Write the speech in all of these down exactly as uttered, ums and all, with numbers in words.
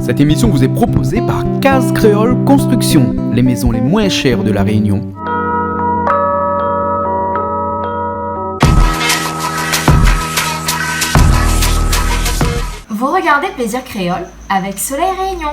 Cette émission vous est proposée par Case Créole Construction, les maisons les moins chères de La Réunion. Vous regardez Plaisir Créole avec Soleil Réunion.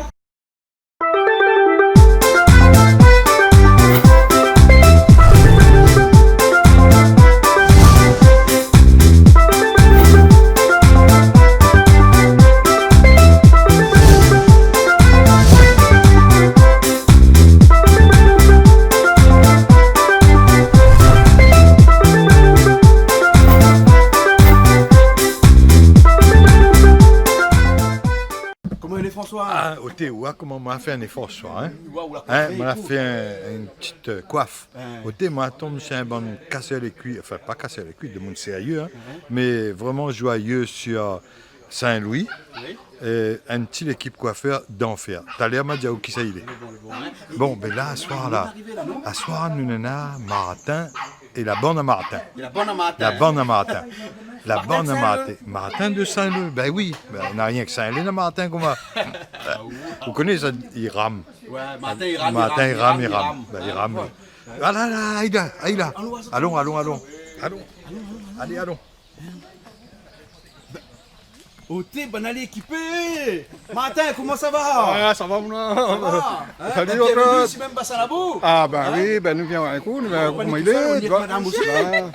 Koman i lé, François ? Ah, oté, oua, koman moin la fé in éfor, in ? Oua, ou la koifé é tout. Moin la fé in, in ti, euh, koif. Oté, moin la tonm si in bann kasèr lé kui, anfin, pa kasèr lé kui, demoun sérié, in, mé vréman joyeux sur Saint-Louis. Oui. É in ti lékip koifèr d'anfèr. Talèr ma di aou kisa i lé. Bon, bin la, aswar la, aswar nou néna Martin é la bann a Martin. É la bann a Martin. La bann a Martin. La bann a Martin. Martin de Saint-Leu. Bin oui, bin, na rienk Saint-Leu, na Martin, koman ? Ou koné sa, i ram. Oué, Martin i ram, i ram, i ram. Bin, i ram. Ah la la, aïe la, aïe la. Alon, alon, alon. Alon. Alé, alon. Oté, bann la lé ékipé. Martin, koman sa va ? Ah, sa va, mon homme. Sa va ? Salut, Jean-Claude. Bienvenue ici même, Bassin Labou. Ah, bin oui, bin nou vien in kou, nou vien in kou, koman i lé, ou oi ? Madame osi.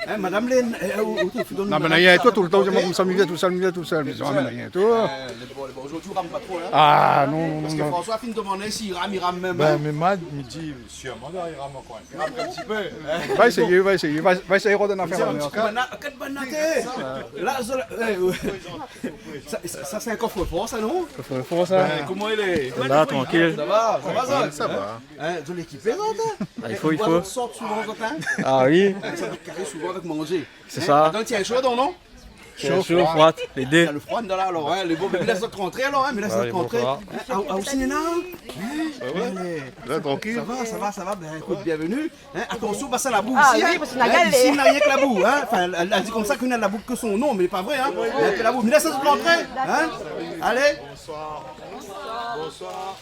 In, madame lé, euh, oté, fo donn... Non, bin, na rienk, toi, toultan, moin, konmsa, mi vien tousèl, mi vien tousèl, mé sa, na rienk, toi. Tousèl. Euh, bon, bon, zordi ou ram pa tro, in. Ah, non, non, non. Parske François la fine domann si i ram, i ram mèm, in. Bin, mé moin, mi di, sirman, i ram ankor in pé. I ram in ti pé, in. Va éséyé, va éséyé, va, va éséyé rod in afèr. Kat bann la, kat bann la, té. La, sa, la, euh, sa, sa, sa, sé in kof-for, sa, non ? Kof-for, sa. Bin, koman i lé ? La, trankil. Sa va, sa va, sa ? Trankil, sa va. In, zot lé ékipé, zot, in ? Ah, i fo, i fo. Zot i sort souvan, zot, in ? Ah oui. In, sa i kari souvan avèk manzé. Sé sa. Atann, tienbo, non ? Sho, sho, froi, lé dé. Na lo froi dan la, alor, in, lé bon, mé mi lès zot rantré, alor, in, mi lès zot rantré. Ba oui, bon, sa va. In, ah, ah, osi, néna ? In ? Oué, oué. Alé. La, trankil. Sa va, sa va, sa va. Bin, ékout, bienvenue. In, atansion, Bassin Labou isi, in. Ah oui, parske na rienk labou, in. Anfin, èl, èl i di konmsa ke na labou ke son non, mé lé pa vré, in. Néna ke labou. Mi lès zot rantré, in. Alé. Bonsoir. Bonsoir.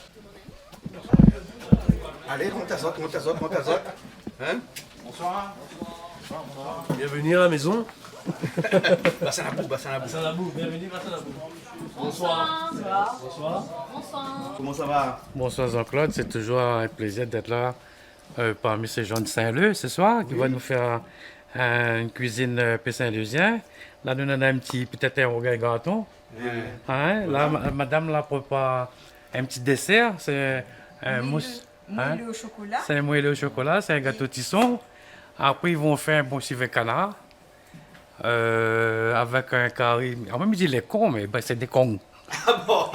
Alé, rant azot, rant azot, rant azot. In ? Bonsoir. Bienvenue à la maison. Bassin Labou, Bassin Labou. Bassin Labou, bienvenue, Bassin Labou. Bonsoir. Bonsoir. Bonsoir. Koman sa va ? Bonsoir Jean-Claude, c'est toujours un plaisir d'être là, euh, parmi ces gens de Saint-Leu ce soir, qui va nous faire, euh, une cuisine, euh, un peu saint-louisienne. La nou néna in ti, pétèt in rougay graton. Oué. In, la, ma-, madam la prépar in ti désèr, sé in mous, in ? Moelleux au chocolat. Sé in moelleux au chocolat, sé in gato tison. Apré, i sa fé in bon sivé kanar, euh, avèk in kari. An mèm, i di lé kon, mé bin, sé dé kong. Ah bon ?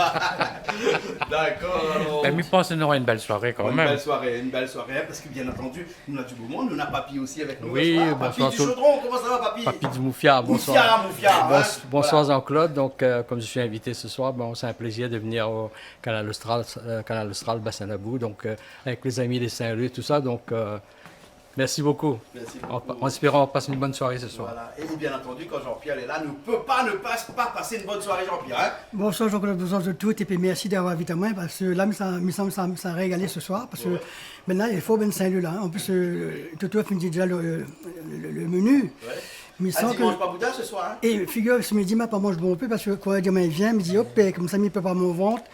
Dakor, alor. Mé mi pans nou nora in bèl soiré kan mèm. In bèl soiré, in bèl soiré, in, parske, bien antandi, nou néna du beau monde, nou néna Papy osi avèk nou. Oui, bonsoir. Papy du Chaudron, koman sa va, Papy ? Papy du Moufia, bonsoir. Moufia, Moufia, in ? Bonsoir Jean-Claude. Donc, euh, comme je suis invité ce soir, bon, c'est un plaisir de venir au Kanal Austral, euh, Kanal Austral, Bassin Labou, donc, euh, avec les amis de Saint-Leu, tout ça. Donc, euh, merci beaucoup. Merci beaucoup. En, en espérant passer une bonne soirée ce soir. Voilà. Et bien antandi, kan Jean-Pierre lé la, nou pé pa ne pas, pa pasé in bone soiré, Jean-Pierre, in ? Bonsoir Jean-Claude, bonsoir zot tout, épi mèrsi d'avoir invit amoin, parske la, mi sa, mi sa, mi sa régalé se soir, parske mintnan, i fo bann Saint-Leu la, in. An plis, euh, Toto la fine di déza le, le, le, le menu. Oué. Mi san ke... Ah, ti manz pa boudin se soir, in ? É figir, se midi, ma pa manz bonpé, parske kan èl i di amoin vien, mi di, op, konmsa, mi prépar mon vant.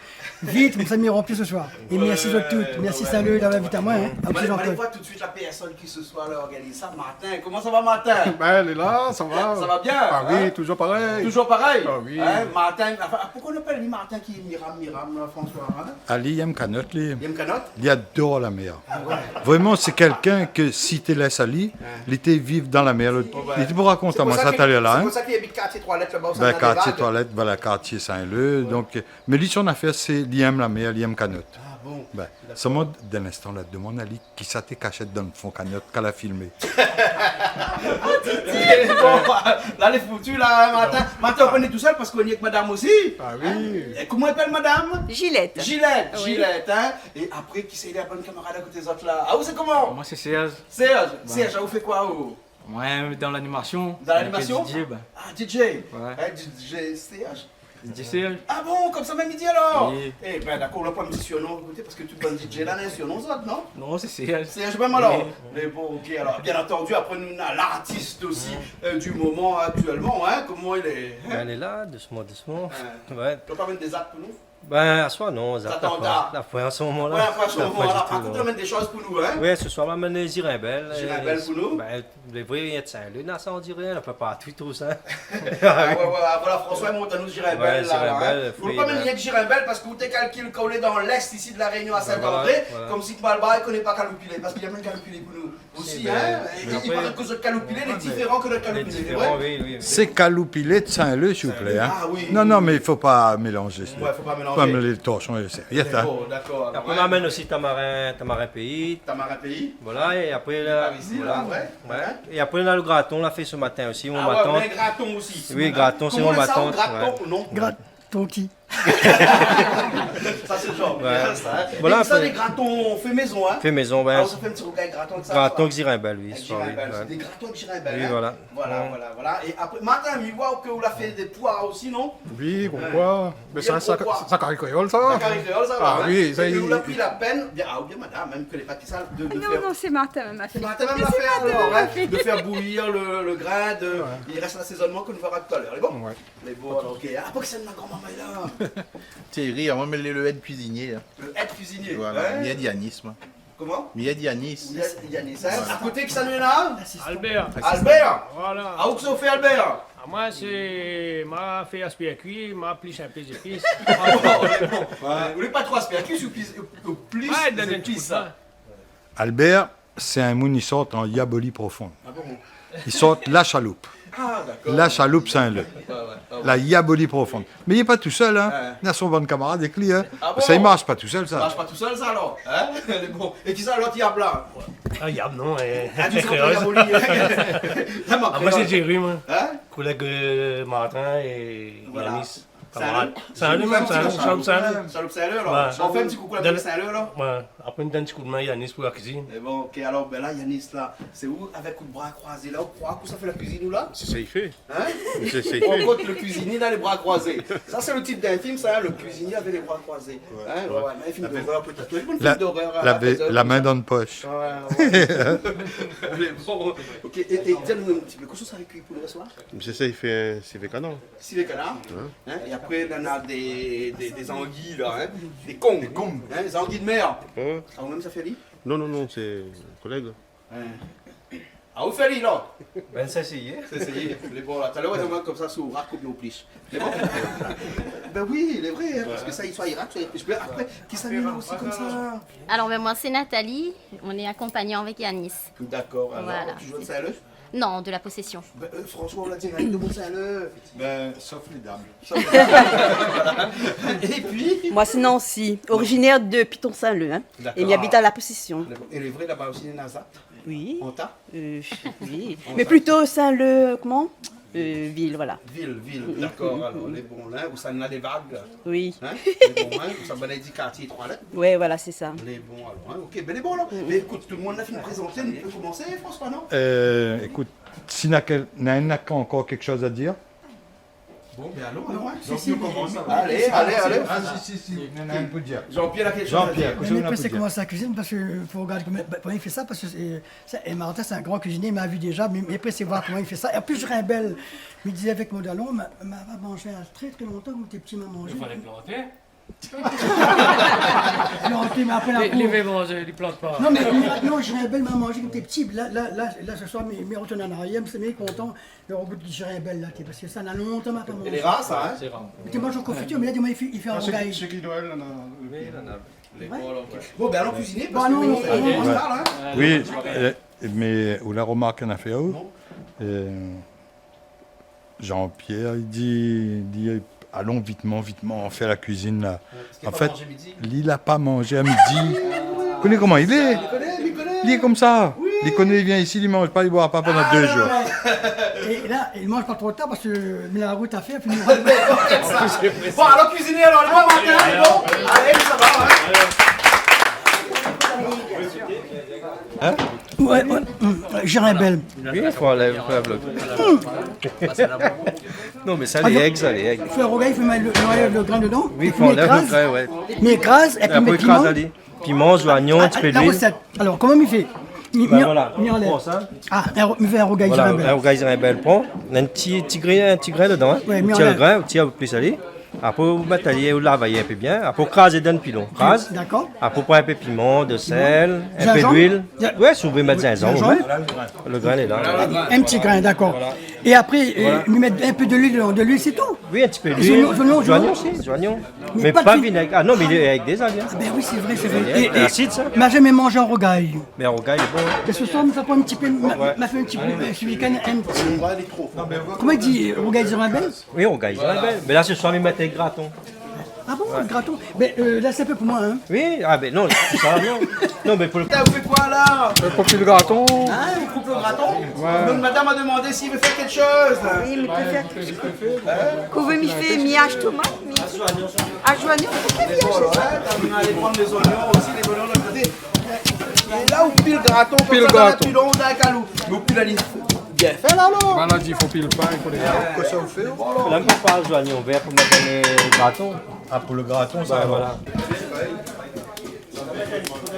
Vit, konmsa mi ranpli se soir. É mèrsi zot tout. Mèrsi, salu, d'avoir invit amoin, in. Mèrsi Jean-Claude. Alé, alé voir tout de suite la personne qui ce soir la organiz sa, Martin. Koman sa va, Martin ? Bin, lé la, sa va. Sa va bien, in ? Ah oui, toujours pareil. Toujours pareil ? Ah oui. In, Martin, anfin, poukoi i apèl ali Martin ki miram, miram, la, François, in ? Ali i èm kanot, li. I èm kanot ? Li ador la mèr. Ah oué. Vréman, sé kèlkin ke si té lès ali, li té viv dan la mèr. Li té pou rakont amoin sa talèr la, in. Sé pou sa ke li abit kartié Toilette laba, ousa néna dé vag. Bin, kartié Toilette, voilà, kartié Saint-Leu. Donk, mé li, son afèr, sé li èm la mèr, li èm kanot. Ah bon ? Bin, dakor. Solman, dan in instan, la, domann ali kisa té kashèt dan fon kanot, kan la filmé. Bon, la, lé foutu, la, in, Martin. Martin, ou koné tousèl parske ou lé èk madam osi. Ah oui. In ? É koman i apèl madam ? Gilette. Gilette, oui. Gilette, in. É apré, kisa i lé la bann kamarad a koté zot la ? Ah, ou sé koman ? Moin sé Serge. Serge, Serge, ou fé koi, ou ? Moin, dan lanimasion. Dan lanimasion ? Mé DJ, bin. Ah, DJ. Oué. In, DJ Serge. DJ Serge. Ah bon, konmsa mèm i di alor ? Oui. Eh ben, dakor, ou la pa in ti surnom, ékout, parske tout bann DJ la néna in surnom, zot, non ? Non, sé Serge. Serge mèm alor ? Oui. Mé bon, OK, alor, bien antandi, apré nou néna lartis osi, euh, du moman aktièlman, hein, koman i lé, hein ? Ben, lé la, dousman, dousman. Ouais. Ouais. Ou la pa amenn dé zak pou nou ? Ben, aswar, non, zak, la poin. La poin an se moman la. Ouais, la poin an se moman la. Pa ditou, non. Par kont, ou amenn dé shoz pou nou, hein ? Oui, se soir, ma amenn zirinbèl. Zirinbèl pou nou ? Ben, lé vré, i vien de Saint-Leu, na sa, on diré, on peut pas tout, tout, hein. Ah ouais, ouais, voilà, François i mont anou zirinbèl la, la, hein. Ouais, zirinbèl, fri, ben. Ou la pa amenn rienk zirinbèl, parske ou té kalkil kan ou lé dan l'est isi de La Réunion, à Saint-André, ben voilà, voilà, konmsi Malbar i koné pa kaloupilé, parske i amenn kaloupilé pou nou. Osi, ben, hein, é i paré ke zot kaloupilé lé diféran ke nout kaloupilé, sé vré ? Lé diféran, oui, oui, oui. Sé kaloupilé de Saint-Leu, s'il vous plaît, hein. Ah oui, oui, oui. Non, non, mé i fo pa mélanzé, sé... Ouais, fo pa mélanzé. Fo pa mélanzé torshon é sé... D'accord, alors, hein. Apré, ma amenn osi tamarin, tamarin péi. Tamarin péi. Voilà, é apré, la, par isi, voilà, la, ouais. Ouais. É apré, na le graton, la fé se matin osi, mon matant. Ah ouais, ou néna graton osi. Oui, graton, sé mon matant, ouais. Koman i lé sa, graton ou non ? Graton ki ? Sa sé le janr bien, sa, hein. Voilà. É sa, apré, lé graton fé mézon, hein. Fé mézon, ben. Ah, ou sa fé in ti rougay graton èk sa, graton zirinbèl, oui, zirinbèl, ouais. Sé dé graton zirinbèl, hein. Oui, voilà. Voilà, voilà, voilà. É apré, matin, mi voi ke ou la fé dé poi osi, non ? Oui, konm koi. Mé sa, sa, sa kari kréol, sa. Sa kari kréol, sa, hein. Ah oui, sa, épi ou la pri la pèn, bien, ah, oubien madam, mèm ke lé pa ki sa, de, de fèr... Non, non, sé Martin mèm la fé. Sé Martin mèm la fé, alor, hein, de fèr bouyir le, le grin, de, i rès lasézonman ke nou vèra talèr. Lé bon ? Ouais. Lé bon, alor, OK. Apré, kisa néna, granmamay la ? Thierry, amoin, mi lé le head cuisinier, hein. Le head cuisinier, hein ? Voilà, mi èd Yanis, moin. Koman ? Mi èd Yanis. Mi èd Yanis, hein ? Voilà. A koté, kisa néna ? Albert. Albert. Voilà. Ah, ou kosa ou fé, Albert ? Ah, moin, sé, ma fé aspèrkui, ma plis in pé zépis. Ah bon, lé bon. Ouais. Ou lé pa tro aspèrkui, ou plis, ou plis zépis, sa. Ouais, dan in ti kou d'min. Albert, sé in moun i sort an Yaboli profon. Ah bon ? I sort La Chaloupe. Ah, dakor. La Chaloupe, Saint-Leu. Ouais, ouais, ah ouais. La Yaboli profon. Mé li lé pa tousèl, hein. Ouais. Li na son bann kamarad èk li, hein. Ah bon ? Sa i marsh pa tousèl, sa. Marsh pa tousèl, sa, alor, hein ? Lé bon. É kisa lot yab la ? Ah, yab, non, é... Ah, tu sais, kréol, sa. Yaboli. Ah, moin, sé Thierry, moin. Hein ? Kolèg, euh, Martin é Yanis. Voilà. Kamarad. Saint-Leu ? Saint-Leu mèm, Saint-Leu, Saint-Leu. Saint-Leu, alor. Ouais. Ou fé in ti koukou la fami Saint-Leu, alor. Ouais. Apré, nou donn in ti kou d'min Yanis pou la kuizine. É bon, OK, alor, ben la, Yanis, la, sé ou, avèk out bra kroizé, la, ou kroi ke ou sa fé la kuizine, ou, la ? Sé sa i fé. Hein ? Sé sa i fé. Ou kont le kuizinié, la, lé bra kroizé. Sa, sé le tit d'in film, sa, hein, Le cuisinier avec les bras croisés. Ouais. Hein, ouais, ouais, mé in film d'orèr, pétèt. Ou la vi in film d'orèr, la, la, la min dan le posh. Ouais, ouais. Mé bon, OK, é, é di anou in ti pé, kosa ou sa kui pou nou aswar ? Sé sa i fé, sé in sivé kanar. Sivé kanar. Ouais. Hein, é apré, néna dé, dé, dé zangi, la, hein. Dé kong. Dé kong. Hein, zangi de mèr. Ouais. Ah, ou mèm sa fé ali ? Non, non, non, sé in kolèg. Hein. Ah, ou fé ali, la ? Ben, sa éséyé. Sa éséyé. Lé bon, la. Talèr, ou va di amoin konmsa, si ou rat, koup ou plish. Lé bon. Ben oui, lé vré, hein, parske sa, i soi i rat, soi i plish. Mé apré, kisa néna osi konmsa ? Alors, ben, moi, c'est Nathalie. On est accompagnants avec Yanis. D'accord, alors, tu joues de Saint-Leu ? Non, de la Possession. Ben, euh, François, ou la di, arèt de bosé, le... Ben, sof lé dam. Sof lé dam. Voilà. Et puis ? Moi, c'est Nancy, originaire de Piton-Saint-Leu, hein. D'accord. Et mi abit à La Possession. D'accord. Et lé vré, laba osi, néna zat ? Oui. An ta ? Euh, oui. An ta. Mais plutôt Saint-Leu, comment ? Euh, ville, voilà. Ville, ville, d'accord, alors, lé bon, la, ousa néna lé vag. Oui. Hein ? Lé bon, hein ? Ousa banna i di kartié troi lèt. Ouais, voilà, c'est ça. Lé bon, alor, hein ? OK, ben, lé bon, la. Mé ékout, tout le moun la fine prézanté, nou pé komansé, François, non ? Euh, ékout, si na kèl-, na, na ankor kékshoz a dir ? Bon, ben, alon, alon, hein. Donk, nou komans, alor. Alé, alé, alé. Ah, si, si, si, néna in pou dir. Jean-Pierre, la kékshoz a dir. Jean-Pierre, kosa ou néna pou dir ? Mé nou pé komans la kuizine parske fo rogard koman, ben, koman i fé sa, parske, euh, Sa, é Martin, sé in gran kuizinié, ma vi déza, mé, mé apré, sé voir koman i fé sa. É an plis, zirinbèl, mi di avèk mon dalon, ma, ma, ma manzé in trè, trè lontan, kan mi té pti, ma manzé. I falé planté. Planté, mé apré, la... Li, li vé manzé, li plant pa. Non, mé, mé, non, zirinbèl, ma manzé, kan mi té pti, la, la, la, la, se soir, mi, mi retourn an arièr, mi té kontan, le gou de zirinbèl, la, té, parske sa, na lontan, ma pa manzé. Lé rar, sa, hein ? Sé rar. Mi té manz an konfitir, mé la, di amoin, i fé, i fé in rougay. Ah, sé ki, sé ki Noël, la, la, le... Oui, la, la. Lé bon, alor. Bon, ben, alon kuiziné, parske... Bon, alon, alon, alon, hein. Oui, euh, mé ou la romark in afèr, ou ? Non. Euh, Jean-Pierre, li di, li di, alon vitman, vitman, fé la kuizine, la. Ouais, parske li la pa manzé midi. An fèt, li la pa manzé a midi. Ou koné koman li lé ? Li koné, li koné. Li lé konmsa. Oui. Li koné, li vien isi, li manz pa, li boir pa pandan dé zour. Ah, non, non, non. É la, li manz pa tro tar parske mi na la rout a fèr, pi nou... Bon, alor kuiziné, alor, lé bon, Martin, lé bon ? Alé, sa va, hein ? Hein ? Ouais, ouais. Hum, zirinbèl. Oui, fo anlèv, fo anlèv. Hum. Non, mé sa, lé èg, sa, lé èg. Fé rougay, fé mèt le, le, le grin dedan. Oui, fo anlèv le grin, ouais. Mé kraz, épi apré, mèt piman. Kraz ali. Piman, zoignon, in ti pé luil. Ah, la rosèt. Alor, koman i fé ? Mi, mi anlèv. Ben voilà, ou pran sa. Ah, in ro-, mi fé in rougay zirinbèl. Voilà, in rougay zirinbèl, pran. In ti, ti grin, in ti grin dedan, hein. Ouais, mi anlèv. Ou tir le grin, ou tir plis ali. Apré, ou mèt ali, ou lav ali in pé bien. Apré, ou kraz dan le pilon. Kraz. D'accord. Apré, ou pran in pé piman, de sèl, in pé luil. Zinzanm ? Ouais, si ou vé mèt zinzanm, ou mèt. Zinzanm. Le grin lé la. In ti grin, d'accord. Voilà. É apré, euh, mi mèt in pé de luil dedan, de luil, sé tou. Oui, in ti pé luil. Zoignon, zoignon, zoignon. Zoignon osi, zoignon. Mé pa de vinèg. Ah non, mé lé èg déza, bien. Ah ben oui, sé vré, sé vré. Lé asid, sa. É, é, ma zamé manz in rougay. Mé in rougay lé bon. É se soir, nou sa pran in ti pé, ma, ma fé in ti pé, euh, se week-end, in ti. Koman i di, rougay zirinbèl ? Oui, rougay zirinbèl. Mé la, se soir, mi mèt graton. Ah bon, le graton ? Ben, euh, la, sé in pé pou moin, hein. Oui, ah ben non, sa, non. Non, mé pou le... Ou fé koi la ? Euh, pou le graton. Hein, ou koup le graton ? Ouais. Donc, madame a demandé s'il veut faire quelque chose. Oui, mé i pé fé tout. Hein ? Kosa mi fé, mi ash tomat, mi ash zoignon. Voilà, ouais, nou va alé pran lé zoignon osi, lé zoignon de l'autre côté. É la, ou pil graton, konmsa, dan la pilon, dan kalou. Mé ou pil ali bien fé la, alor. Ba, la di, fo pil pa, i fo lé... Kosa ou fé, ou ? La, mi pé pa zoignon vèr pou mèt dan le graton. Ah, pou le graton, sa, alor. Voilà.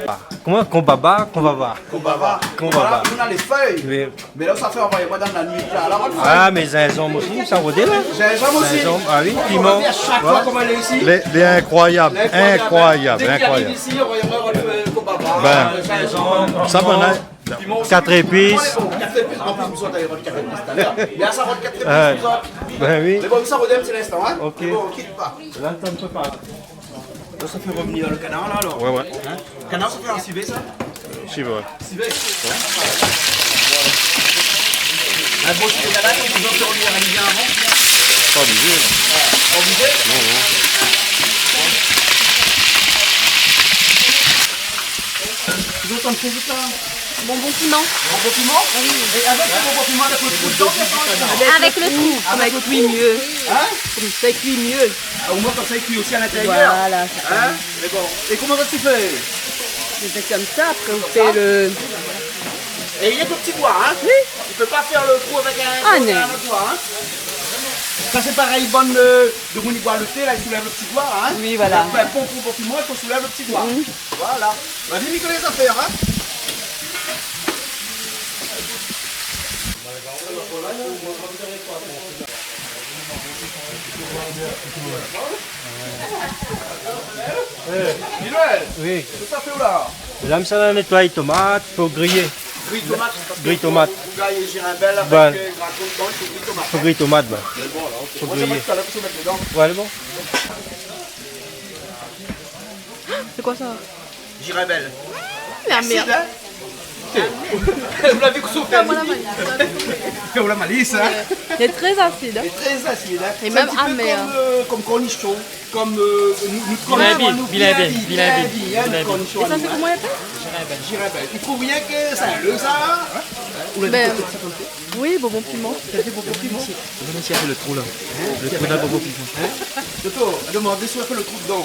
Ah, koman ? Konbava, konbava. Konbava. Konbava. Voilà, nou na lé fèy. Oui. Mé la, sa fé anvoy amoin dan la nuit la. La, ou va fé. Ah, mé zinzanm osi, sa rodé la. Zinzanm osi. Zinzanm, ah oui, piman. Ou va fé a shak foi, koman lé isi. Lé, lé inkroiyab, inkroiyab, inkroiyab. Dé k'i ariv isi, ou va, ou va, euh, konbava, euh, zinzanm, sa, piman. Piman osi. Kat zépis. Kat zépis. An plis, mi sort ali rod kat zépis talèr. Li la sort rod kat zépis, mi sort. Ben oui. Mé bon, sa rodé in ti linstan, hein. Ok. Bon, kit pa. La, atann, mi pé pa. La, sa fé revenir le kanar la, alor. Ouais, ouais. Hein ? Kanar, sa fé in sivé, sa ? Sivé, ouais. Sivé. Ouais. In bon sivé kanar, ou pé fé revenir ali bien avan. Pa oblizé, non. Ouais, pa oblizé ? Non, non. Ou antann fé vit la. Bonbon piman. Bonbon piman ? Oui. É avèk le bonbon piman, avèk le trou dedan, ou fé koman ? Avèk le trou, pou i kui myé. Avèk le trou. Hein ? Pou i kui myé. Ah, omoin, konmsa, i kui osi a l'intérieur. Voilà, sé sa. Hein ? Mé bon. É koman sa ou fé ? Sé konmsa, apré, ou fé le... É i fé le ti doi, hein ? Oui. Ou pé pa fé le trou avèk in, in ot doi, hein ? Ah, non. Sa, sé parèy, bann, euh, demoun i boir le té la, i soulèv le ti doi, hein ? Oui, voilà. Pou in bon bonbon piman, i fo soulèv le ti doi. Mhm. Voilà. Ou la vi, Nicolas, lé zafèr, hein ? Miloël, oui. Kosa ou fé la ? La, mi sa nétoiy tomat pou griyé. Griy tomat, parske... Griy tomat. Pou, pou griy zirinbèl avèk, euh, graton dedan, i fo griy tomat. Fo griy tomat, ben. Mé bon, alor, ok. Fo griyé. Moin, mi sa mèt talèr, ou sa mèt dedan. Ouais, lé bon. Sé koi sa ? Zirinbèl. Mmh, la mèr. Asid, hein ? Ou la vi kosa ou fé, Lili ? Ou la malis, hein ? Ouais. Lé trè asid, hein ? Lé trè asid, hein ? É mèm amèr. Sé in ti pé konm, euh, konm kornishon, konm, euh, nou, nou, bilin, konm nou, bilin, bilin, bilin, hein, bilin, nou, kornishon. É sa, sé koman i apèl ? Zirinbèl. I fo rienk sa, le sa, hein ? Ou la vi kosa sa konm fé ? Oui, bonbon piman. Sa sé bonbon piman. Mèm si i fé le trou la. Hein ? Le trou dan bonbon piman. Hein ? Toto, demann si ou la fé le trou dedan.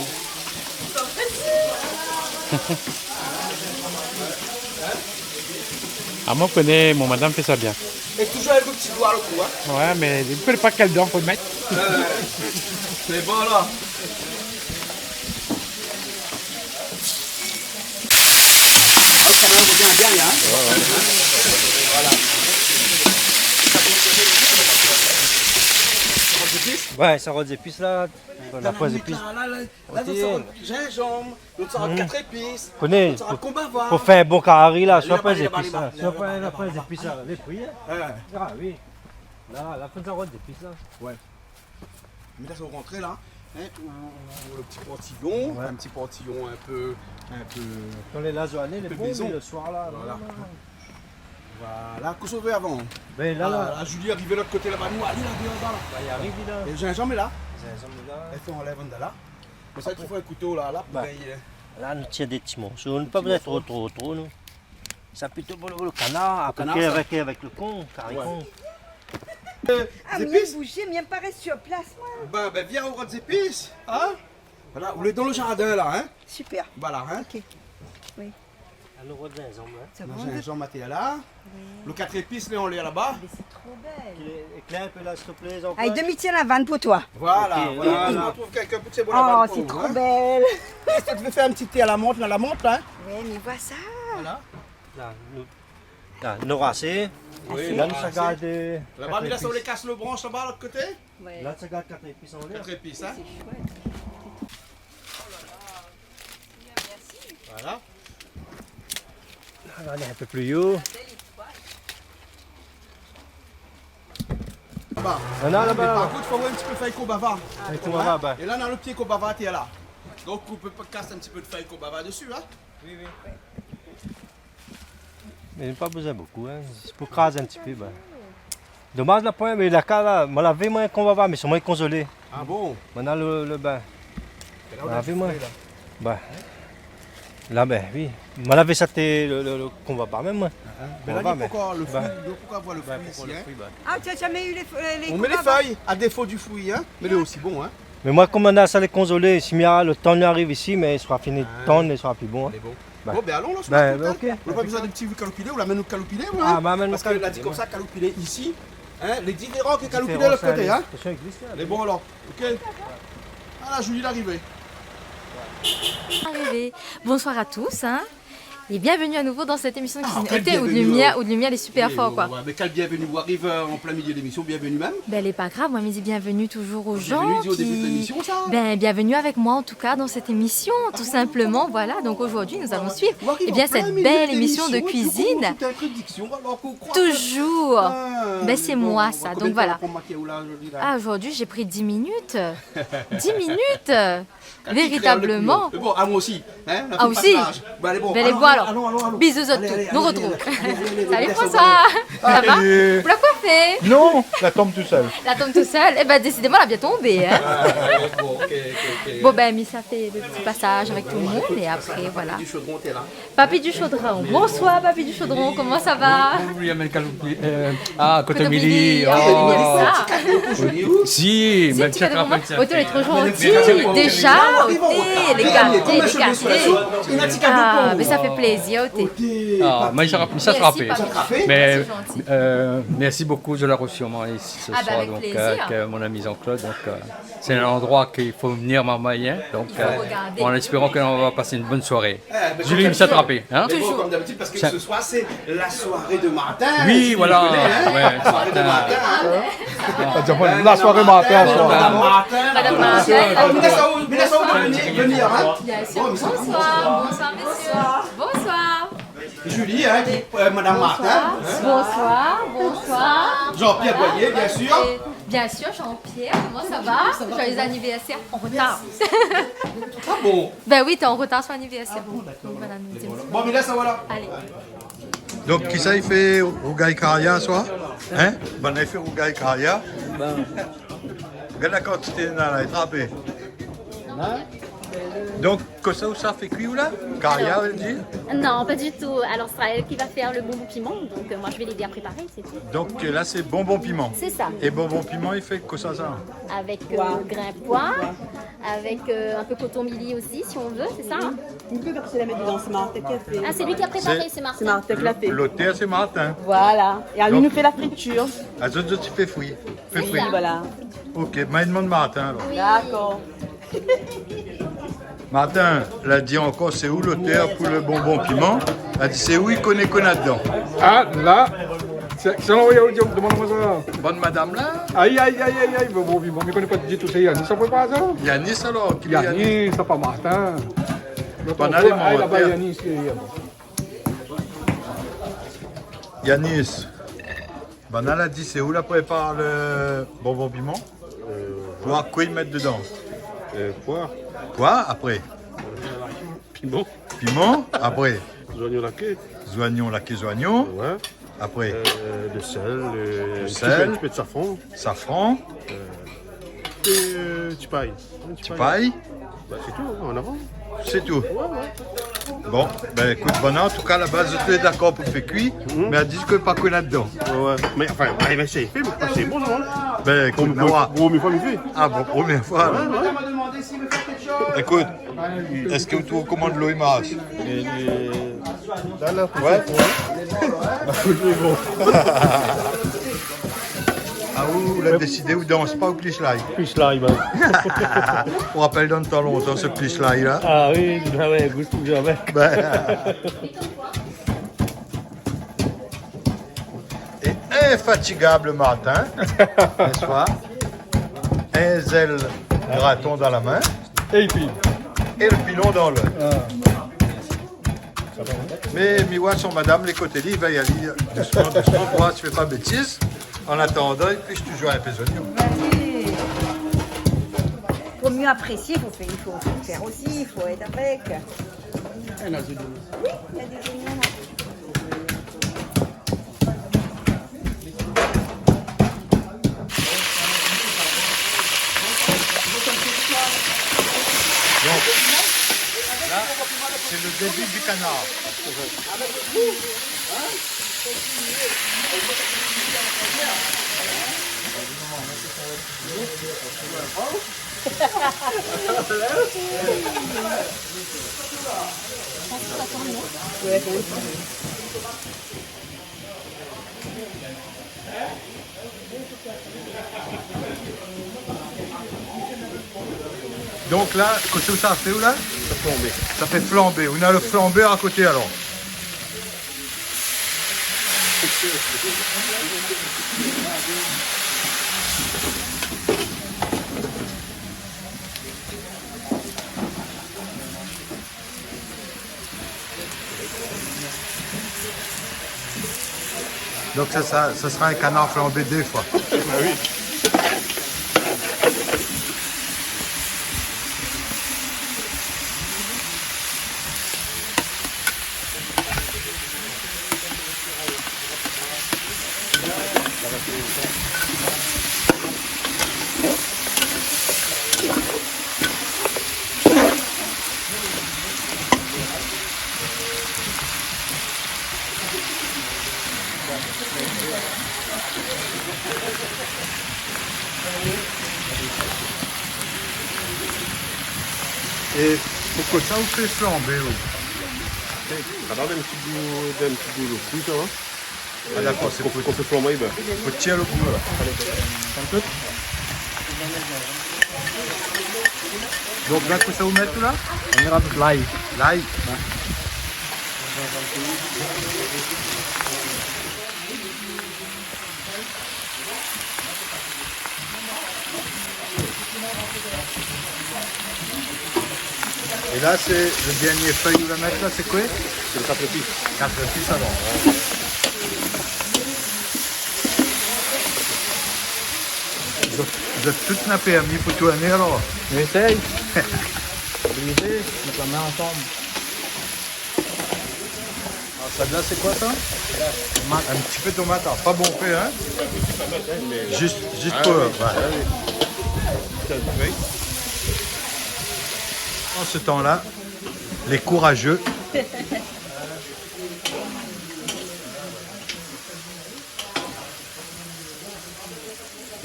Ah, moin, mi koné, mon madam i fé sa bien. É toujour avèk le ti doi, le trou, hein ? Ouais, mé mi koné pa kèl dan fo mèt. Euh, sé bon, la. Ah, sa va bien, bien, hein ? Ouais, ouais. Voilà. Ouais, sa rod zépis, la. Bon, la poin zépis. La, la, la, la, sa rod zinzanm, la, sa rod kat zépis, la, sa rod konbava. Koné, pou, pou fé in bon kari, la, si ou la pa zépis, la. Si ou la pa zépis, la, lé fri, hein. Ouais. Ah oui. La, la fin, sa rod zépis, la. Ouais. Mé la, sé o rantré, la, hein, ou, ou le ti portiyon, ouais, in ti portiyon in pé, in pé, kan lé la zourné, in pé lé bon, mézon. Mé le soir, la, voilà. Non, non, non. Voilà, kosa ou vé avan ? Ben, la, ah, la, la, Julie i ariv de l'ot koté laba, nou, alé la, déor la. Ba, i ariv, la. É zinzanm lé la. Zinzanm lé la. É fé anlèv andan la. Mé sa, i fo in kouto, la, la, pou, ben, gingn, euh, la, nou tir dé ti morso. Nou pa bézoin tro, tro, tro, non. Sa plito pou le, pou le kanar, apré, kanar, sa. Avèk, avèk le kon, kari kon. Ouais. Euh, ah, zépis. Mé bouzé, mé pa rès sur plas, moin. Ben, ben, vien, ou rod zépis, hein ? Voilà, ou lé dan le zardin, la, hein ? Super. Voilà, hein ? Ok. Oui. Nou rod zinzanm, in. Sa va, zinzanm, atèr la. Oui. Lo kat zépis, lé anlèr laba. Mé sé tro bèl. Éklèr in pé la, siouplé, Jean-Claude. Ay, demi tièr la vann pou toi. Voilà, OK, voilà. Voilà. Si ou trouv kèlkin pou sé bon, la vann pou ou, in. Oh, sé tro bèl. Ou vé fé in ti té a la mant, la, la mant, la, in. Oui, mé voi sa. Voilà. La, nou, la, nou rasé. Oui. La, nou sa gard, euh, laba, mé la, sa ou lé kas lo bransh laba, lot koté. Ouais. La, sa gard kat zépis anlèr. Kat zépis, in. Sé shouèt. Voilà. La, la, lé in pé pli o. Ba. Non, non, laba. Mé par kont, fo avoir in ti pé fèy konbava. Fèy konbava, ba. É la, nou na lo pié konbava atèr la. Donk, ou pé pa kas in ti pé de fèy konbava dési, in. Oui, oui. Mé pa bezoin bokou, in. Sé pou kraz in ti pé, ba. Domaz, la poin, mé la ka la, moin lavé, moin, konbava, mé solman lé konzolé. Ah bon ? Moin na lo, lo bin. É la, ou la lavé, moin. Ba. La, bin, oui. Moin lavé sa té lo, lo, lo konbava mèm, moin. Ah, ah. Bin la, konbava, mé pankor lo fri, ba. Pankor lo fri, ba. Ah, ou la zamé u lé, euh, lé konbava ? On met les feuilles à défaut du fruit, hein, mais il est aussi bon, hein. Mé moin, konm moin na sa lé konzolé, si mi a lo tan mi ariv isi, mé li sra fini tann, li sra pi bon, in. Ah. Lé bon. Ba. Bon, bin, alon, la, bin, OK. Ou na pa bezoin de ti kaloupilé, ou la amenn nout kaloupilé, ou, in ? Ah, ma amenn nout kaloupilé. Parske la di konmsa, kaloupilé isi, in, lé diféran ke kaloupilé lot koté, in. Diféran, sa, sa i égzis, in. Mé bon, alor, OK. Ah, la Julie, larivé. Arrivé. Bonsoir à tous, hein. Et bienvenue à nouveau dans cette émission de cuisine. Ah, kèl bienvenu, euh. Ou té, ou de lumièr, ou de lumièr, lé super for, koi. Oui, oui, oui, mé kèl bienvenu, ou ariv, euh, an plin milié de lémision, bienvenu mèm. Bin, lé pa grav, moin, mi di bienvenu touzour o jan ki... Bienvenu, di o débu de lémision, sa. Bin, bienvenue avec moi, en tout cas, dans cette émission, tout simplement. Voilà, donc aujourd'hui, nous allons suivre, eh bien, cette belle émission de cuisine. Toujours. Bin, sé moin, sa. Donk, voilà. Ah, zordi, j'ai pris dix minutes. Dix minutes. Véritablement. Mé bon, ah, moin osi, in, la fé pataj. Ah, osi. Bin, alé, bon, alon, alon, alon, alon. Bisous à tous. Alé, alé, alé, alé. Nou artrouv. Salut, François. Sa va ? Salut. Ou la koifé ? Non, la tonm tousèl. La tonm tousèl. Eh bin, désidéman, la bien tonbé, in. Ah, bon, OK, OK, OK. Bon, bin, mi sa fé lo ti pasaj avèk tout lo moun é apré, voilà. Papi du Chaudron, t'es là ? Papi du Chaudron. Bonsoir, Papi du Chaudron, koman sa va ? Bonjour, William El Kaloupi. Euh, ah, koté Mili. Koté Mili, oh. Ah, sa. Si, mé si, tu fais le roman. Oh, t'es trop gentil. Déjà, oh, t'es, lé gaté, lé gaté. Ah, mé sa fé plézir, oh, t'es. Ah, mé sa, sa trapé. Merci, Papi. Mé, euh, merci beaucoup de la recevoir ici ce soir, donc, euh, avec mon ami Jean-Claude, donc, euh, c'est un endroit qu'il faut venir, Marmaille, hein. Donc, euh, en espérant que on va passer une bonne soirée. Eh, bin, Julie, konm d'abitid, sa trapé, in ? Toujours. Mé bon, konm d'abitid, parske se soir, sé la soirée de Martin, si tu connais, hein. Oui, voilà. Ouais, soirée de Martin, hein. Ah, tiens, voilà, la soirée Martin, soir. Madame Martin. Madame Martin. Ah, mé la, sa ou, mé la, sa ou, veni, veni, in. Bien sûr. Bonsoir, bonsoir, messieurs. Bonsoir. Julie, hein, qui, euh, Madame Martin, hein. Bonsoir, bonsoir. Jean-Pierre Boyer, bien sûr. Et bien sûr, Jean-Pierre, comment ça va ? Joyeux anniversaire en retard. Ah bon ? Ben oui, t'es en retard sur l'anniversaire. Ah bon, d'accord. Voilà, nous... Bon, mé la, sa va la. Allez. Donk, kisa i fé rougay karya, soi ? In ? Banna i fé rougay karya. Gard la kantité néna la, i trap. Donk, kosa ou sa fé kui ou la ? Karya, ou vé dir ? Non, pas du tout. Alors, ce sera elle qui va faire le bonbon piment, donc, euh, moi, je vais l'aider à préparer, c'est tout. Donk, la, sé bonbon piman. C'est ça. É bonbon piman, i fé kosa, sa ? Avec, euh, grin poi, avec, euh, un peu coton mili aussi, si on veut, c'est ça, hein ? Ou pé parské la mèt dedan, sé Martin ki la fé. Ah, c'est lui qui a préparé, c'est Martin. Sé Martin ki la fé. Lotèr, sé Martin. Voilà. É ali nou fé la fritir. Donk, azot, zot i fé fri. Fé fri. Voilà. OK, ma demann Martin, alor. Oui. D'accord. Martin, la di ankor, sé ou lotèr pou le bonbon piman ? La di, sé ou i koné kosa néna dedan. Ah, la, sé, sé, oui, oui, demann amoin sa. Bann madam la. Ay, ay, ay, ay, ay, bonbon piman, mi koné pa ditou, sé Yanis sa prépar sa ? Yanis, alor, ki Yanis, sa pa Martin. Banna lé mor, Yanis, Yanis. Banna la di, sé ou la prépar le bonbon piman ? Euh, poi, koi i mèt dedan ? Euh, poi. Poi, apré ? Piman. Piman, apré ? Zoignon laké. Zoignon laké, zoignon. Ouais. Apré ? Euh, de sel, euh, in ti pé, in ti pé de safran. Safran. Euh, ti pay. Ti pay. Sé tou, an avan. Sé tou. Ouais, ouais. Bon, bin, ékout, bon, an tou ka, la baz, zot lé dakor pou fé kui, Mhm. mé èl i di ke pa kui ladan. Ouais, ouais. Mé anfin, alé, mé sé fé, mé pa sé bon, sa, hein. Bin, ékout, Bon, na oir. bon, mé fo mi fé. Ah bon, promié foi, alor. Ouais, ouais. Ékout, èske ou trouv koman dolo i marsh ? É, é, la, la, Ouais. Ba, oui, mé bon. Ah, ou, ou la désidé, ou dans pa, ou plis lay ? Plis lay, bin. Ou rapèl dan tan lontan, se plis lay la ? Ah oui, ba ouais, gous toujour avèk. Bin. É infatigab Martin, n'est-ce pas ? In zèl graton dan la min. É épi ? É le pilon dan lot. Ah. Mé mi voi son madam, lé koté li, i va alé dousman, dousman, pou oir si i fé pa bétiz. An atandan, i plis toujour in pé zoignon. Fo myé aprésié, fo fé, i fo fé osi, i fo èt avèk. Oui, néna dé zoignon la. Donc, là, c'est le début du canard. Donk la, kosa sa i fé, ou la ? Sa flanbé. Sa i fé flanbé. Ou na le flanbé a koté, alor. Donk sa, sa, sa sra in kanar flanbé dé foi. Ah oui. É poukosa ou fé flanbé, ou ? Sa done in ti gou, done in ti gou lo kui, sa, hein. Ah, dakor, sé pou, pou fé flanbé, bin. Fo tir lo gou, la. Donk la, kosa ou mèt la ? Mi razout lay. Lay ? Ouais. É la, sé le dernié fèy ou la mèt la, sé koi ? Sé le katrépis. Katrépis, alor. Zot, zot tout na pèrmi pou tourné, alor ? Mi éséy. Oblizé, mèt la min ansanm. Ah, sa la, sé koi sa ? Tomat. In ti pé tomat, ah, pa bonpé, hein ? Zis, zis pou, ouais. An se tan la, lé kourazé.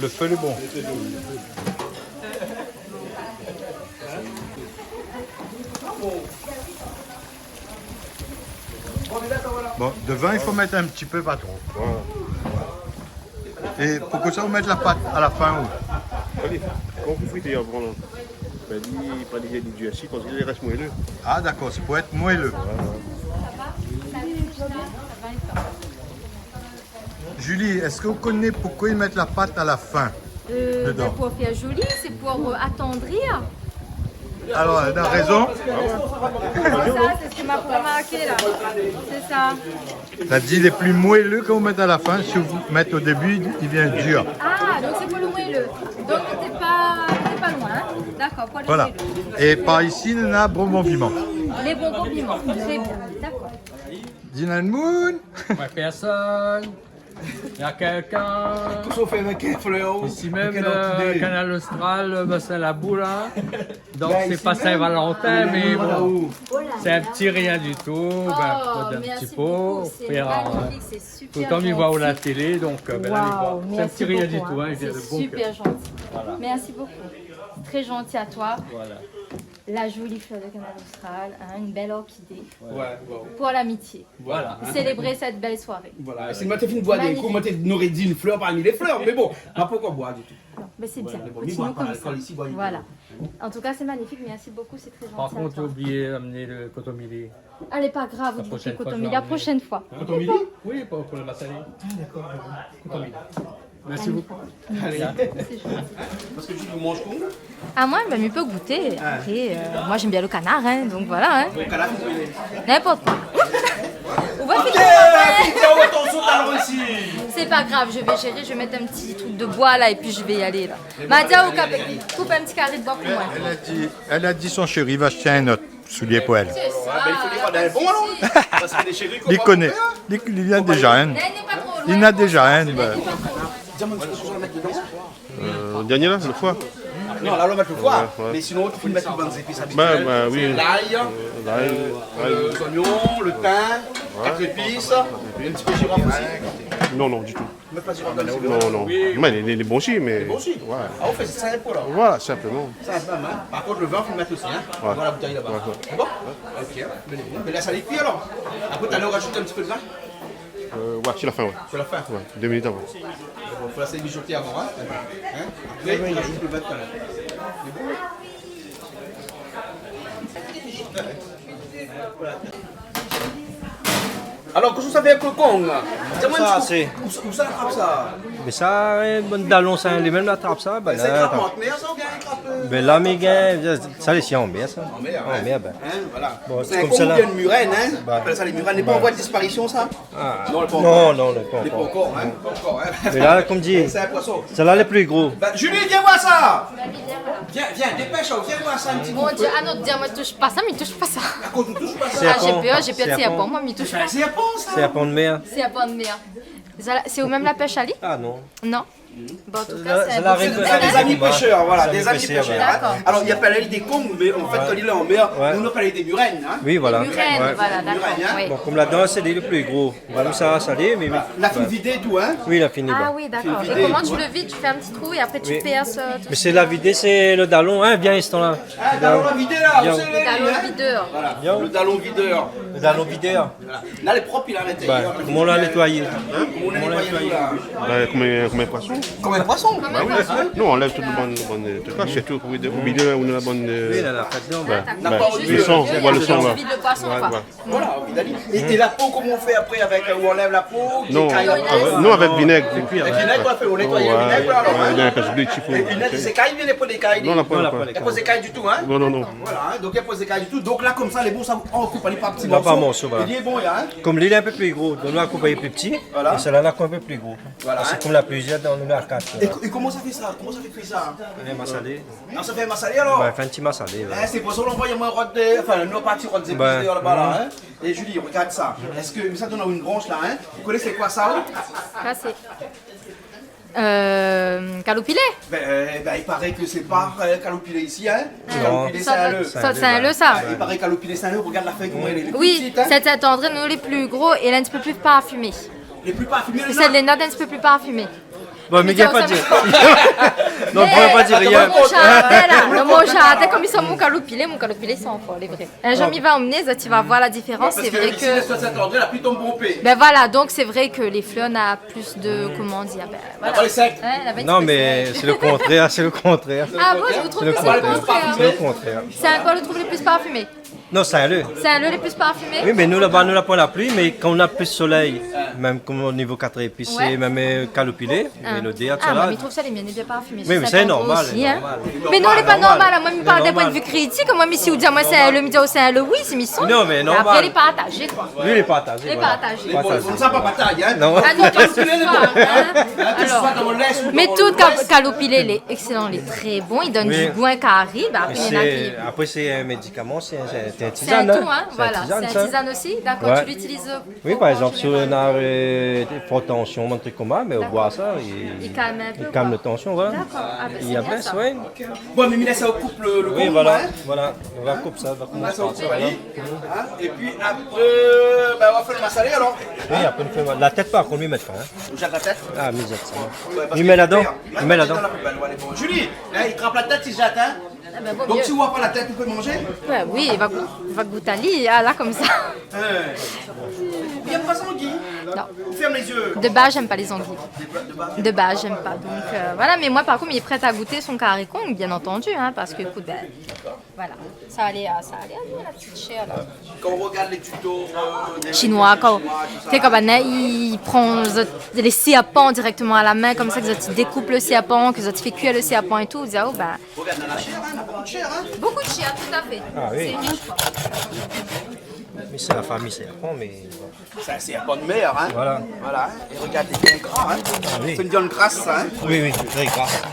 Le fé lé bon. Bon, de vin, i fo mèt in ti pé, pa tro. Voilà. É poukosa ou mèt la pat a la fin, ou ? Alé, kan ou frit, i pran, bin, li, pa li, li dir, si, parske li rès moelleux. Ah, dakor, sé pou èt moelleux. Voilà. Julie, èske ou koné poukosa i mèt la pat a la fin dedan ? Euh, ben, pour faire joli, c'est pour, euh, attendrir. Alor, èl na rézon. C'est ça, c'est ce que m'a remarqué là. C'est ça. La di, lé pli moelleux kan ou mèt a la fin, si ou mèt o débu, li vien dir. Ah, donc c'est pour le moelleux. Donc t'es pas, t'es pas loin, hein ? D'accord, pour le moelleux. Voilà. É par isi, nou na bonbon piman. Les bonbons piments, très bien, d'accord. Dina moun. Moin pèrsone. Il y a quelqu'un ici même, euh, Canal Austral, euh, Bassin Labou, là. Donc, c'est pas Saint-Valentin, mais bon, c'est un petit rien du tout. Ben, peut-être un petit pot, faire un, tout comme il voit à la télé, donc, euh, ben là, il voit. C'est un petit rien du tout, hein, il vient de bon cœur. Merci beaucoup. Merci beaucoup. Très gentil à toi. Voilà. La jolie fleur de Canal Austral, hein, une belle orchidée. Ouais, bon. Pour l'amitié. Voilà, hein. Célébrer cette belle soirée. Voilà. É si moin té fine boir d'in kou, moin té noré di in flèr parmi lé flèr, mé bon, ma pankor boir ditou. Non, mais c'est bien. Mé bon, mi boir pa lalkol isi, boir in pé. Voilà. En tout cas, c'est magnifique. Merci beaucoup, c'est très gentil à toi. Par contre, t'as oublié d'amener le coton mili. Allez, pas grave, vous dites coton mili la prochaine fois. Hein ? Coton mili ? Oui, pour, pour le massalé. Ah, d'accord, d'accord. Coton mili. Merci beaucoup. Allez. C'est gentil. Parce que tu manges comment ? Ah, moi, ben, mi pé goûter. Ah. Après, euh, moi, j'aime bien le canard, hein, donc voilà, hein. Bon, canard, vous pouvez. N'importe quoi. On va finir. Ok, finir, attention, talon ici. C'est pas grave, je vais gérer, je vais mettre un petit truc de bois là et puis je vais y aller là. Madia, ou koup, koup in ti kari d'boi pou moin. Elle a dit, elle a dit son chéri va acheter un autre soulier pour elle. C'est ça. Ouais, ben, il faut lui prendre un bon, alors. Parce que les chéris, li koné. Li, li néna déza inn. Li néna déza inn, ben. Dis-moi, tu peux toujours le mettre dedans ? Euh, le dernier là, le foie. Non, là, on va mettre le foie. Ouais, ouais. Mais sinon, tu peux mettre les bonnes épices habituelles. Ben, ben, oui. L'ail, euh, l'ail, euh, les oignons, le thym, quatre épices, un petit peu de girofle aussi. Non, non, du tout. Mèt pa sirof dann sik. Non, non. Mé lé, lé, lé bon osi, mé... Lé bon osi. Ouais. Ah, ou fé sinp, la. Voilà, sinpleman. Sinp mèm, in. Par kont, lo vin, fo mèt osi, in. Ouais. Voilà, la boutèy laba. Ouais, ouais. Sé bon ? Ok, in. Mé lès ali kui, alor. Apré, talèr, ou rajout in ti pé de vin ? Euh, ouais, sé la fin, ouais. Sé la fin ? Ouais, dé minit avan. Bon, fo lès ali mijoté avan, in. In ? Apré, ou rajout lo vin talèr. Sé bon ? Alor, kosa ou sa fé avèk lo kong ? Di amoin in ti kou. Sa, sé... Ousa, ousa la trap sa ? Mé sa, in, bann dalon, sa, lé mèm la trap sa, ben la, sa, i trap an mèr, sa, oubien i trap, euh... Ben la, mé gingn, sa, lé si an mèr, sa. An mèr, in ? An mèr, ben. In, voilà. Bon, sé konmsa la. Sé in kong oubien in mirèn, in ? Ben. I apèl sa lé mirèn. Lé pa an voi de disparision, sa ? Ah. Non, lé pa ankor. Non, non, lé pa ankor. Lé pa ankor, in ? Lé pa ankor, in ? Mé la, konm di, sé in poison. Sèt-la lé pli gro. Ben, Julie, vien voir sa. Vien, vien, dépèsh, vien voir sa in ti kou. Mon Dieu, ah non, di amoin toush pa sa, mi toush pa sa. Akoz ou toush pa sa ? Ah, j'ai peur, j'ai peur de serpent, moi, mi toush pa. Sé in sèrpan, sa. Sèrpan de mèr. Sèrpan de mèr. Sa la, sé ou mèm la pèsh ali ? Ah non. Non. Bon, an tou ka, sé in bon... Sé dé zami pèshèr, voilà, dé zami pèshèr, in. D'accord. Alor, i apèl ali dé kong, mé an fèt, kan li lé an mèr, nou, nou apèl ali dé mirèn, in. Oui, voilà. Dé mirèn, voilà, d'accord, oui. Bon, konm ladan, sé li lo pli gro. Voilà. Konmsa, sa lé, mé... Voilà. La fine vidé é tou, in ? Oui, la fine vidé. Ah oui, d'accord. Fine vidé é tou, in. Et comment tu le vides ? Tu fais un petit trou et après tu perces, euh, tout ça ? Mé sé la vidé, sé lo dalon, in, vien, istan la. Ah, dalon la vidé la, vien. Lo dalon vidèr. Voilà. Vien. Lo dalon vidèr. Lo dalon vidèr. Voilà. La lé prop, li la nétoyé. Ben, koman ou la nétoyé ? In ? Koman ou la nétoyé la ? Ben, konm in, konm in poison. Konm in poison ? Ben oui. Konm in poison. Nou anlèv tout lo bann, bann, euh, truk la, sirtou, oui, de, o milié, ou na la bann, euh... Oui, la, la pat dedan. Ben, lo san, ou voi lo san la. Tu vides le poisson, enfin. Ouais, ouais. Voilà, ou vid ali. É, é la po, koman ou fé apré avèk, euh, ou anlèv la po, ou ékay la po ? Non, avèk, non, avèk vinèg. Avèk vinèg, ou fé, ou nétoy avèk vinèg, alor, in ? Ouais, ouais, avèk in pé de lwil, si fo. É, é vinèg, sé ékay, vinèg, pa ékay. Non, la pa, la pa. La pa ékay ditou, in ? Non, non, non. Voilà, in, donk la pa ékay ditou. Donk la, konmsa, lé bon, sa, ou koup ali par ti morso. Non, par morso, voilà. É li lé bon, in ? Konm li lé in pé pli gro, donk nou la koup ali pli pti. Voilà. É sèt-la, la koup in pé pli gro. Voilà, in. Parske konm la plizièr, donk nou la kat. É ko-, é koman sa fé sa ? Koman sa fé kui sa ? In masalé. Ah, sa fé in masalé, alor ? Ben, fé in ti masalé, ouais. Eh, sé pou sa ou la anvoy amoin rod dé, anfin, nou la parti rod dé laba la, in. É Julie, regard sa. Èske sa i donn in bransh la, in ? Ou koné sé koi sa, ou ? Sa sé, euh, kaloupilé. Ben, euh, ben, i paré ke sé pa, euh, kaloupilé isi, in. Non. Kaloupilé, sé in lé. Sa, sé in lé, sa. Ah, i paré kaloupilé, sé in lé. Regard la fèy, koman lé, lé pli pti, in. Oui, sèt-la, sé in lé pli gro é lé in ti pé pli parfimé. Lé pli parfimé, non ? Sèt-la lé in ti pé pli parfimé. Bon, mé mi gingn pa dir. Non, mi gingn pa dir rien. Mé lo mon shat, la, lo mon shat, konm i sa, mon kaloupilé, mon kaloupilé, sé ankor, lé vré. In zour mi sa amenn, sa, ti sa voir la diférans, sé vré ke... Ouais, parske isi, lé sèt-la, sé in lé pli tonm bonpé. Ben voilà, donk sé vré ke lé flèr na pli de, koman dir, ben, voilà. Laba lé sèk. In, laba lé sèk. Non, mé sé lo kontrèr, sé lo kontrèr. Ah bon, ou trouv ke sé lo kontrèr ? Sé lo kontrèr. Sé koi ou trouv lé pli parfimé ? Non, sé in lé. Sé in lé lé pli parfimé ? Oui, mé nou, laba, nou la pa la pli, mé kan nou na pli solèy, mèm konm o nivo kat épis, mèm, euh, kaloupilé, mé lodèr, tout sa la. Ah, mé mi trouv sa, lé mienn lé bien parfimé. Oui, mé sé normal, sé normal. Mé non, lé pa normal. Moin, mi parl d'in poin de vi kritik. Moin, mi, si ou di amoin sé in lé, mi di, oh, sé in lé, oui, sé mi san. Non, mé normal. Apré, lé partazé, koi. Oui, lé partazé, voilà. Lé partazé. Lé bon, sa pa batay, in. Non. Ah non, kaloupilé, lé bon. Alor, mé tout ka-, kaloupilé, lé ékselan, lé trè bon, i donn in gou kari, ben, apré, néna ki... Mé sé, apré, sé in médikaman, sé in, sé in C'est un tizane, hein. C'est un ton, hein, voilà. C'est un tizane aussi, d'accord, tu l'utilises pour, pour général. Oui, par exemple, si on a, euh, des fortes tensions, un truc comme ça, mais on boit ça, il, il calme un peu, quoi. Il calme la tension, voilà. D'accord, ah ben, c'est bien ça. Et après, ouais. Bon, mé mi lès aou koup le, le kong, hein. Oui, voilà, voilà. On va couper ça, on va couper ça, voilà. Hein, et puis après, ben, on va faire le massalé, alors. Oui, après, on fait la tête, par contre, on met pas, hein. Ou jette la tête ? Ah, mi jette sa. Ouais, parce que mi mèt ladan. Hein ? Mi mèt ladan. Dans la poubelle, ouais, allez, bon. Julie, hein, il trappe la tête, il jette, hein ? Ah ben, vaut mieux. Donc, si on voit pas la tête, on peut manger ? Ben oui, i va gou-, i va gout ali, ah, la, konmsa. Hein. Ou aime pas ça, anguille ? Non. Ferme les yeux. De base, j'aime pas les anguilles. De base, j'aime pas. Donc, euh, voilà, mais moi, par contre, mi lé prèt à goûter son kari kong, bien entendu, hein, parce que, écoute, ben, voilà, sa alé, euh, sa alé, hein, la petite chair, là. Quand on regarde les tutos, euh, des chinois, tout ça, kan, té, kan banna i pran zot, le serpent directement à la main, konmsa, ke zot i dékoup le serpent, ke zot i fé kuir le serpent et tout, i di, oh, ben, regarde, on a la chair, hein, on a beaucoup de chair, hein. Beaucoup de chair, tout à fait. Ah oui. C'est riche, quoi. Mais c'est la famille, c'est, bon, mais c'est un serpent de mer, hein. Voilà. Voilà, hein. Et regarde, c'est bien gras, hein. Ah oui. C'est une viande grasse, ça, hein. Oui, oui, très grasse. Hein ?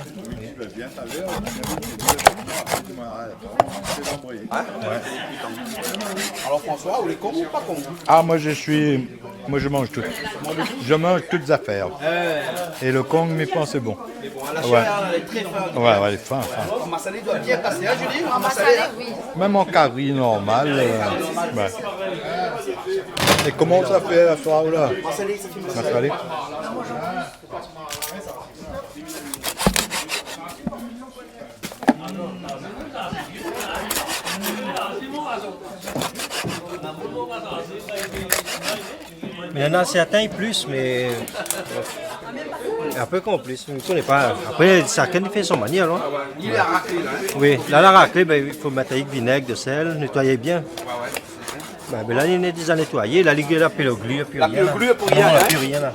Ouais. Alors, François, ou lé kong ou pa kong ? Ah, moi, je suis Moi, je mange tout. Je mange toutes affaires. Euh. Et le kong, mi pans, c'est bon. Mais bon, la chair, elle est très fin, en tout cas. Ouais, ouais, elle est fin, fin. Massalé doit bien passer, hein, Julie ? Massalé, hein ? Massalé, oui. Même en kari normal, euh, ouais. Et comment ça fait à soir, là ? Massalé, ça fait massalé. Massalé. Mé néna sèrtin i plis, mé, euh, in pé konplis, mi koné pa. Apré, shakinn i fé son manièr, non ? Li la raklé, la, hein ? Oui, la, la raklé, ben, i fo mèt avèk vinèg, de sèl, nétoiy bien. Ouais, ouais. Ben, ben la, li lé déza nétoiyé, la, li la pli lo glu, pli rien, la. La pli lo glu, pli rien, hein ? Non, la pli rien, la.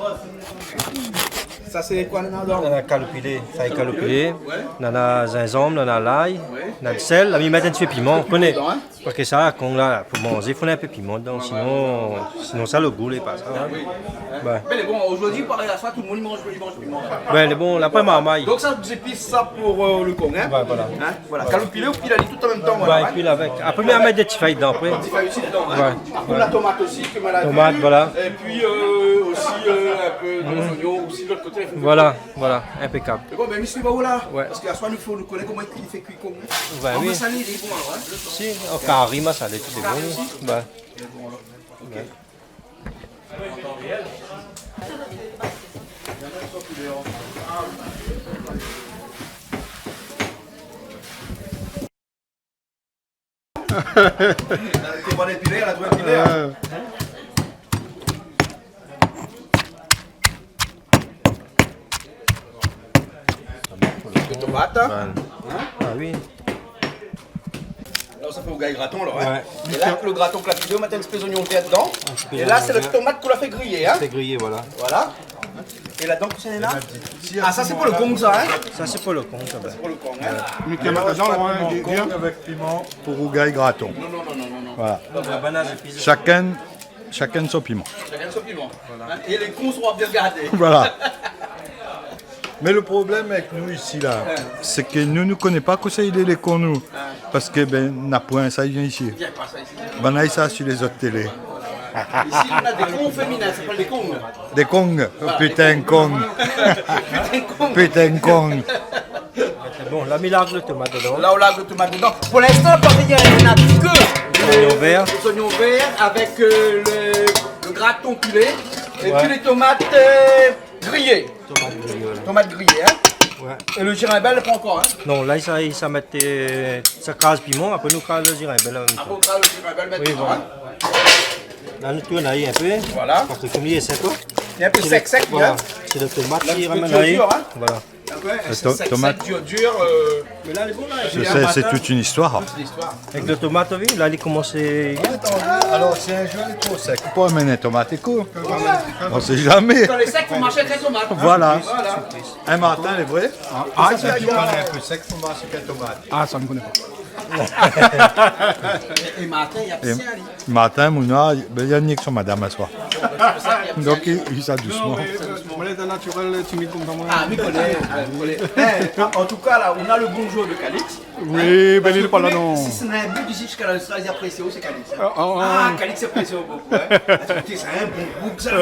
Sa, sé koi, ladan ? Néna kaloupilé, fèy kaloupilé. Ouais. Néna zinzanm, néna lay, ouais, néna de sèl. La, mi mèt in ti pé piman, ou koné. Piman dedan, hein ? Parske sa, kan la, pou manzé, fo in pé piman dedan, sinon, sinon sa, lo gou lé pa sa, hein. Oui. Ben. Mé bon, zordi, parèy, la soiré, tout le monde i manz, i manz piman. Ben, lé bon, la pa marmay. Donc sa, zépis sa pou, euh, le kong, hein ? Ouais, voilà. Hein ? Voilà, kaloupilé, ou pil ali tout an mèm tan, voilà, hein ? Ouais, pil avèk. Apré, mi mèt dé ti fèy dedan, apré. Ti fèy osi dedan, hein ? Ouais. Apré, la tomat osi, ke mi la vu. Tomat, voilà. Et puis, euh, aussi, euh, un peu de l'oignon, aussi de l'autre côté. Voilà, voilà, impékab. Mé bon, ben, mésyé Baoula, ouais, parske la soiré, nou fo, nou koné koman i fé kui kong, hein ? Ben oui. An massalé, lé bon, alor, hein ? Si, an kari massalé, tout lé bon. Kari osi ? Ben. Lé bon, alor. Ok. Té bon, épilé, la, té épilé, hein. Euh. Tomat, hein. Ouais. Ah oui. La, sa fé rougay graton, la, hein. Ouais. É la, lo graton ke la fé, ou mèt in ti pé zonyon vèr dedan. In ti pé zonyon vèr. É la, sé lo tomat ke la fé griyé, hein. Fé griyé, voilà. Voilà. É ladan, kosa néna ? Ah, sa, sé pou lo kong, sa, hein ? Sa, sé pou lo kong, sa, ben. Sé pou lo kong, hein ? Ouais. Mé kong avèk piman pou rougay graton. Non, non, non, non, non. Voilà. Donk, la bann zépis. Shakinn Shakinn son piman. Shakinn son piman. Voilà. Hein, é lé kong sra bien gardé. Voilà. Mé lo problèm avèk nou isi la, ouais, sé ke nou, nou koné pa kosa i lé, lé kong, nou. Ouais. Parske, ben, na poin sa i vien isi. Vien pa sa isi. Banna i sa si lézot télé. Isi, nou na dé kong féminin, sa i apèl dé kong. Dé kong, voilà, putain dé kong. Putain kong. Putain kong. Bon, la, mi larg lo tomat dedan. La, ou larg lo tomat dedan. Pou linstan, pa rien, na ke zonyon vèr. Zonyon vèr avèk, euh, lo, lo graton pilé. Ouais. Épi lé tomat, euh, griyé. Tomat griyé, voilà. Tomat griyé, hein. Ouais. É lo zirinbèl, pa ankor, hein. Non, la, sa, sa mèt, euh, sa kraz piman, apré nou kraz lo zirinbèl an mèm tan. Apré, ou kraz lo zirinbèl mintnan, hein. Oui, voilà. La, nou tourn ali in pé. Voilà. Parske konm li lé sèk, koi. Li lé in pé sèk, sèk, hein. Sé lo tomat ki ramèn ali. La, in ti pé dur, dur, hein. Voilà. Apré, sé sèk, sèk, dur, dur, euh, mé la, lé bon, la. Sé, sé, sé tout in istoir. Tout in istoir. Avèk lo tomat, oui, la, li komans. Alor, si in zour lé tro sèk, ou pé amenn in tomat é kou. On sait jamais. Kan lé sèk, fo marsh avèk in tomat, hein. Voilà. Voilà. In martin, lé vré. Ah, sa, kan lé in pé sèk, fo marsh avèk in tomat. Ah, sa, mi koné pa. É martin, li lé absint, li. Martin, moin, ben, li lé ni avèk son madam aswar. Donk, li, li sa dousman. Non, mé, euh, moin lé natirèl, timid konmsa, moin. Ah, mi koné, mi koné. Eh, an, an tou ka, la, nou na lo bonzour de Calix. Oui, bin, li lé pa la, non. Si sé in boug isi ziska la Ostrali, li apresié, sé Calix, in. Ah, ah, ah. Ah, Calix apresié bonpé, in. Ah, sé in bon boug, sa, in.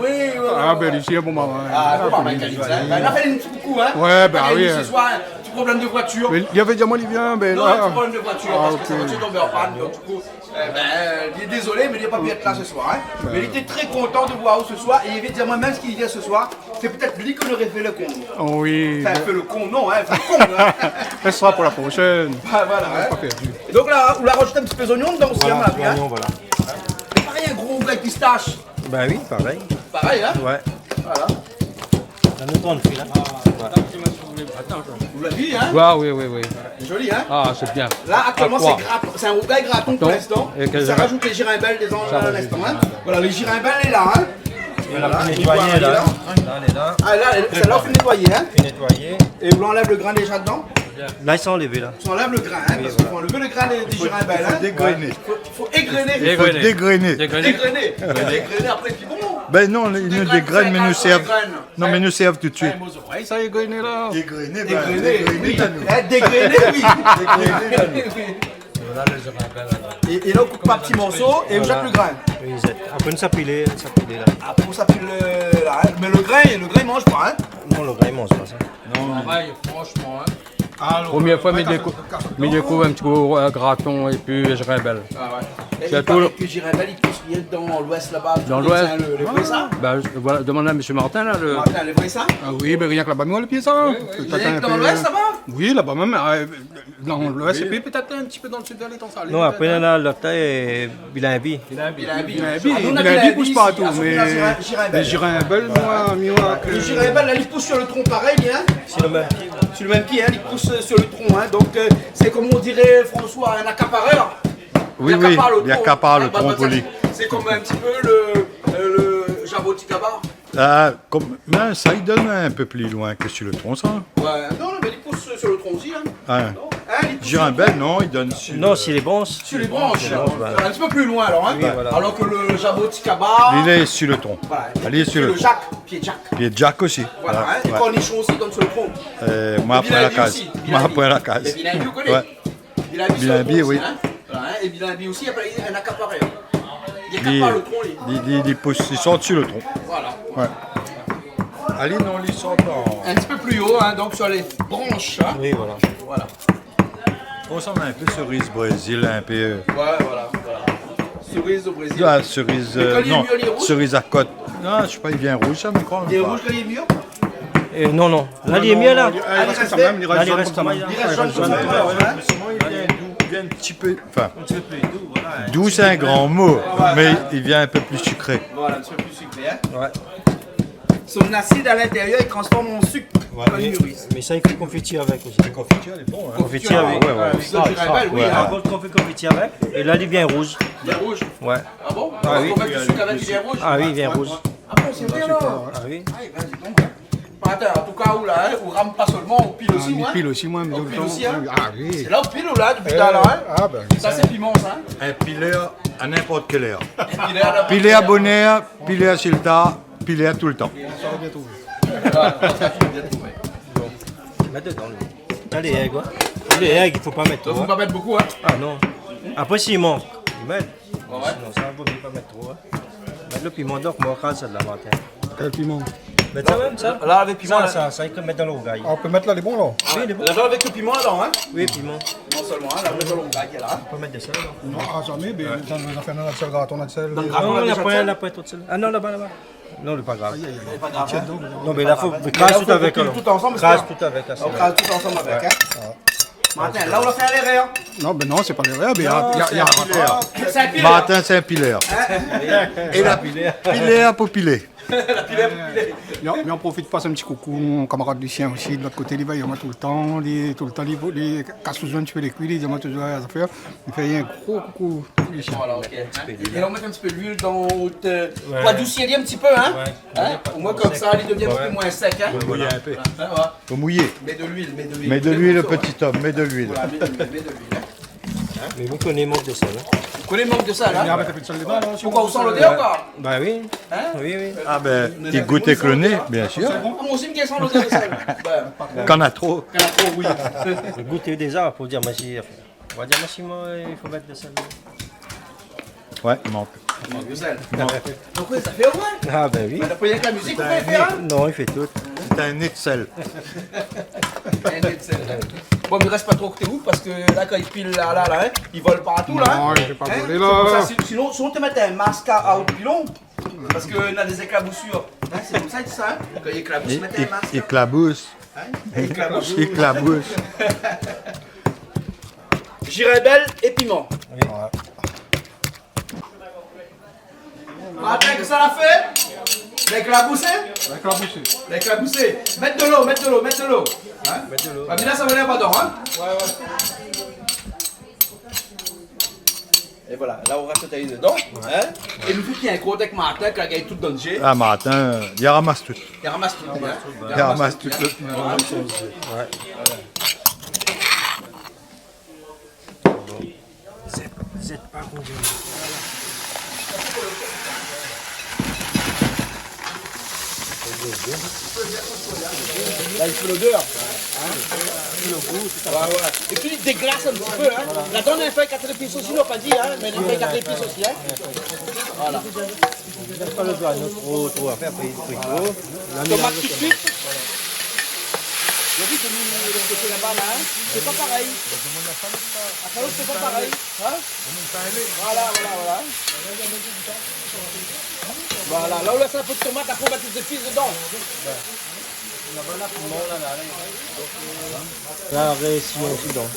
Oui, oui, oui. Ah, bin, li lé bon momon, in. Ah, bon momon, Calix, in. Bin, nou fé in ti koukou, in. Ouais, bin oui, in. Sé soir, in ti problèm de voitir. Mé li lavé di amoin li vien, bin, la. Non, in ti problèm de voitir, parske sa voitir la tonm an pann, donk, di kou, Eh ben, li lé dézolé, mé li la pa pu èt la sé soir, in. Mé li lété tré kontan de voir aou sé soir, é li vé dir amoin mèm sak li vien sé soir, sé pétèt li ki noré fé lo kon. Oui. Anfin, fé lo kon, non, in, fé lo kon, in. Mé sa sra pou la proshèn. Ah, voilà, in. Pa pèrdi. Donk la, ou la razout in ti pé zoignon dedan osi, in, voilà. Parèy, in gro rougay pistash. Ben oui, parèy. Parèy, in. Ouais. Voilà. La nou pran fil, in. Voilà. Ou la vi, in ? Ouais, oui, oui, oui. Zoli, in ? Ah, sé bien. La, aktièlman, sé grat-, sé in rougay graton pou linstan. Sa i razout lé zirinbèl dedan dan in instan, in. Voilà, lé zirinbèl lé la, in. Voilà, lé zirinbèl lé la. La, lé la. Ah, la, sèt-la, ou la fine nétoyé, in. Fine nétoyé. É ou anlèv lo grin déza dedan ? La, li sa anlévé, la. Ou anlèv lo grin, in, parske fo anlèv lo grin dé, dé zirinbèl, in. Fo dégréné. Fo, fo égréné. Dégréné. Dégréné. Dégréné, apré, pi bon. Ben non, nou dégrèn, mé nou sèrv. Non, mé nou sèrv tout de suite. Eh, mon zorèy, sa, égréné, la. Égréné, ben, égréné, oui. Eh, dégréné, oui. Dégréné, ben. Voilà, lé zirinbèl, la. É, é la, ou koup pa ti morso é ou zèt lo grin. Oui, zèt. Apré, nou sa pilé, sa pilé, la. Apré, ou sa pilé, la, in. Mé lo grin, lo grin, i manz pa, in. Non, lo grin, i manz pa, sa. Non. Travay, franshman, in. Promié foi, mi dékouv, mi dékouv in ti kou, euh, graton épi zirinbèl. Ah ouais. É i paré ke zirinbèl, li pous rienk dan l'ouest laba. Dan l'ouest. Lé vré, sa ? Ben, je, voilà, demann a mésyé Martin, la, le... Martin, lé vré, sa ? Ah oui, ben, rienk laba, mi voi lo pié, sa. Oui, oui. Rienk dan l'ouest laba ? Oui, laba mèm, euh, dan l'ouest, épi pétèt in ti pé dan le sud, vèr Létan Salé, pétèt, in. Non, apré, la, la, lo tèr, euh, Bilinbi. Bilinbi. Bilinbi, ah, nou, nou na bilinbi i pous partou, mé zirinbèl, moin, mi voi ke... Lo zirinbèl, la, li pous su lo tron parèy, in. Sé lo mèm pié. Sé lo mèm pié, in, li pous, euh, su lo tron, in. Donk, euh, sé konm i diré, François, in akaparèr. Oui, oui, li akapar lo tron pou li. Li akapar lo tron, in, ben, ben, sé konm in ti pé lo, euh, lo jabotikaba. Ah, konm, mé sa, i donn in pé pli loin ke su lo tron, sa. Ouais, non, non, mé li pous su lo tron osi, in. Ah. Non, in, li pous su lo tron. Zirinbèl, non, i donn su... Non, su lé bransh. Su lé bransh. Su lé bransh, ouais. In ti pé pli loin, alor, in. Oui, voilà. Alor ke lo jabotikaba, li lé su lo tron. Voilà. Li lé su lo tron. Pié de jak, pié de jak. Pié de jak osi. Voilà, in. Ouais. É kornishon osi i donn su lo tron. Euh, moin, apré la kaz. Bilinbi osi, bilinbi. Moin, apré la kaz. Mé bilinbi, ou koné. Ouais. Bilinbi, oui. Bilinbi osi, in. Voilà, in. É bilinbi osi, apré, in akaparèr. Li akapar lo tron, li. Li, li, li pous, li sort su lo tron. Voilà. Ouais. Ali, non, li sort an... In ti pé pli o, in, donk su lé bransh, in. Oui, voilà. Voilà. I rosanm in pé seriz Brézil, in pé, euh... Ouais, voilà, voilà. Seriz o Brézil. Ah, seriz, euh, non, seriz a kot. Mé kan li lé mir, li lé rouz ? Non, mi kroi, i vien rouz, sa, mi kroi, mèm pa. Li lé rouz kan li lé mir ? Euh, non, non. La, li lé mir, la. Non, non, li rès konmsa mèm, li rès zone konmsa. Li rès zone konmsa, ouais. Mé solman, li vien dou, li vien in ti pé, anfin, in ti pé pli dou, voilà, in ti pé pli dou, sé in gran mo, mé li vien in pé pli sikré. Voilà, in ti pé pli sikré, in. Ouais. Son asid a l'intérieur, li transform an sik kan li mûri. Mé sa, i fé konfitir avèk osi. Konfitir, lé bon, in. Konfitir, oui. Ah ouais, ouais. Avèk lo zirinbèl, oui, in. Apré, kan i fé konfitir avèk, é la, li vien rouz. Li vien rouz. Ouais. Ah bon ? Ah oui. Parske ou mèt lo sik avèk, li vien rouz ? Ah oui, li vien rouz. Ah bon, sé vré, alor ? Ah oui. Ah, é ben, di donk, in. Atann, an tou ka, ou la, in, ou ram pa solman, ou pil osi, in ? Ah, mi pil osi, moin, mi pil osi, in ? Ah oui. Sé la ou pil, ou la, dopi talèr, in ? Ah ben, sa, sé piman, sa, in ? In pilèr a ninport kèl èr. In pilèr a ninport kèl èr. Pilèr bonèr, pilèr sulta, pilèr toultan. Sa, bien trouvé. Ouais, sa, bien trouvé. Bon. Mèt dedan, li. Sa, lé èg, ouais. Lé èg, i fo pa mèt tro, in. Fo pa mèt bokou, in. Ah non. Apré, si i mank, i mèt. Ouais, ouais. Sinon, sa, vo mié pa mèt tro, in. Mèt lo piman, donk, moin, kan sa la matin. Kèl piman ? Mèt sa mèm, sa. La, avèk piman, sa, la. Sa, sa, i pé mèt dan lo rougay. Ah, ou pé mèt la, lé bon, la. Oui, lé bon. La, avèk lo piman, la, in ? Oui, piman. Non solman, in, la, mèt dan lo rougay, la. Ou pé mèt de sèl, la. Non, ah, zamé, mé dan, dan, dan, dan, sèl, graton, dan sèl. Dan graton, non, la, la, la, la, tout sèl. Ah non, laba, laba. Non, lé pa grav. Ay, ay, ay. Lé pa grav, in. Non, mé la, fo kraz tout avèk, alor. Tout ansanm, sé sa. Kraz tout avèk, la. On kraz tout ansanm avèk, in. Ouais. Martin, la, ou la fé in lérèr. Non, ben non, sé pa lérèr, mé na, na, na in rapor. Sé in pilèr. Martin, sé in pilèr. In ? É la pilèr pou pilé. La pilèr pou pilé. Non, mé nou profit pas in ti koukou, mon kamarad Lucien osi, de lot koté, li vèy amoin toultan, li, toultan, li, li kas touzour in ti pé lé kui, li di amoin touzour lé zafèr. Mi fé in gro koukou, Lucien. Voilà, ok. É la, ou mèt in ti pé luil dan out, euh, pou adousir in ti pé, in ? Ouais. In ? Omoin konmsa, li devien in pé moin sèk, in ? Fo mouyé in pé. In, voilà. Fo mouyé. Mèt de luil, mèt de luil. Mèt de luil, lo ti zom, mèt de luil. Voilà, mèt de luil, mèt de luil, in. In ? Mé ou koné mank de sèl, in. Ou koné mank de sèl, in. Mé avèk in pé de sèl dedan, la, si... Poukoi, ou san lodèr, koi ? Ba oui. In ? Oui, oui. A bin, i gout avèk lo né, biensir. A, moin osi mi gingn san lodèr de sèl. Bin, kan na tro. Kan na tro, oui. Ou gout déza pou dir, mèrsi. Ou va dir, mèrsi, moin, i fo mèt de sèl. Ouais, i mank. I mank de sèl. I mank. Donk, oui, sa fé, ouais. A bin oui. Bin, la, pou la mizik, ou fé, in ? Non, i fé tout. Sé in né de sèl. In né de sèl. Bon, mé rès pa tro koté ou, parske la, kan i pil la, la, la, in, i vol partou, la, in. Non, i fé pa volé, la. Sé pou sa, si, sinon, sinon, té mèt in mask a, a out pilon. Parske na dé zéklaboussir. In, sé konmsa i di sa, in. Kan i éklabous, i mèt in mask. I, i éklabous. In ? I éklabous. I éklabous. Jirinbèl é piman. Oui. Ouais. Martin, kosa la fé ? La éklabousé ? La éklabousé. La éklabousé. Mèt de lo, mèt de lo, mèt de lo. In ? Mèt de lo. Ba, mé la, sa va alé ladan, in ? Ouais, ouais. É voilà, la, ou razout ali dedan, in ? É nou fé in kont avèk Martin, ki la gingn tout dan lo jé. A, Martin, li ramas tout. Li ramas tout, in ? Li ramas tout. Li ramas tout. Ouais. Zèt, zèt pa konbien. La, i fé lodèr. In ? I fé lo gou, tousa. Ouais, ouais. Épi, i déglas in ti pé, in. Voilà. Ladan, néna in fèy kat zépis osi, nou la pa di, in, mé néna in fèy kat zépis osi, in. Voilà. Zèt pa lo zwazo, tro, tro afèr, apré, apré, tro. Tomat tout suit. Zot la vi, de lot koté laba, la, in, sé pa parèy. La salot, sé pa parèy, in. Voilà, voilà, voilà. Voilà, la, ou lès in pé de tomat, apré, ou mèt lé zépis dedan. La, rès silon osi dedan.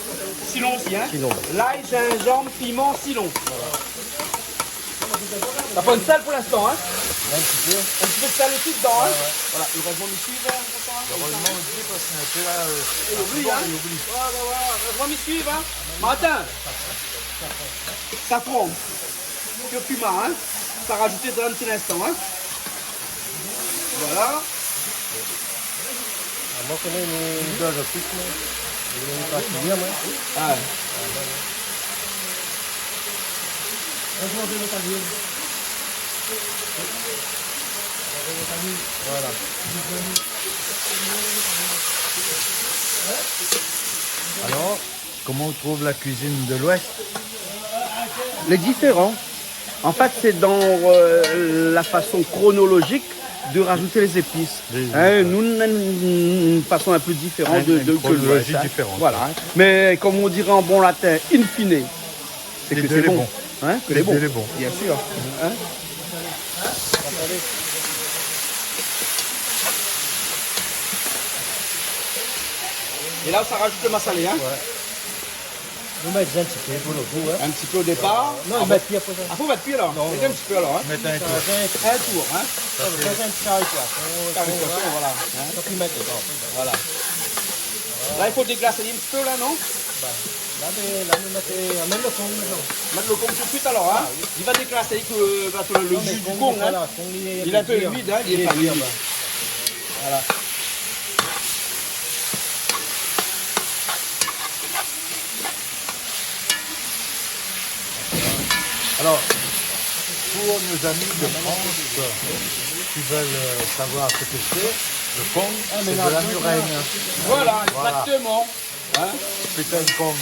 Silon osi, in ? Silon. Lay, zinzanm, piman, silon. Sa pran sèl pou linstan, in ? In ti pé. In ti pé de sèl osi dedan, in ? Ouais, ouais. Voilà, érèzman, mi suiv, in, konmsa, in ? Érèzman, mi di, parske in pé la, euh, é lo bri, in ? É lo bri. Ouais, ouais, ouais, érèzman, mi suiv, in ? Martin, safran, kurkuma, in ? Sa razout dan in ti linstan, in ? Voilà. A, moin, koné, nou, nou doi zot tout, moin. Nou, nou pa fini, moin. A. Voilà. Alors, Koman ou trouv la kuizine de l'Ouest ? Lé diféran. An fèt, sé dan, euh, la fason kronolozik de razout lé zépis. Oui, oui. In, nou, nou néna in, in fason in pé diféran de, de, de l'Ouest, in. Une chronologie différente. Voilà, in. Mé kom i di an bon latin, in fine, sé ke lé bon. Lé dé lé bon. In, ke lé dé lé bon. Biensir. In ? É la, sa razout lo masalé, in ? Ouais. Nou mèt in ti pé pou lo gou, in. In ti pé o dépar. Non, apré, i mèt pi apré sa. Apré, ou mèt pi, alor. Non, non. Mèt in ti pé, alor, in. Mèt in tour. In tour, in. Sa, sé in ti kari poison. Kari poison, voilà. In ? Sa, i mèt dedan. Voilà. La, i fo déglas in ti pé, la, non ? Ba, la, mé, la, nou mèt, euh, mèt lo kong dedan. Mèt lo kong tout suit, alor, in ? A, oui. Li va déglasé èk, euh, èk lo, lo ji di kong, in. Non, mé kong, voilà, kong, li lé in pé vid, in, li lé pa vid. Voilà. Alors, pour nos amis de France qui veulent, euh, savoir ce que c'est, le kong, c'est de la murène. Voilà, exactement. Hein ? Putain de kong.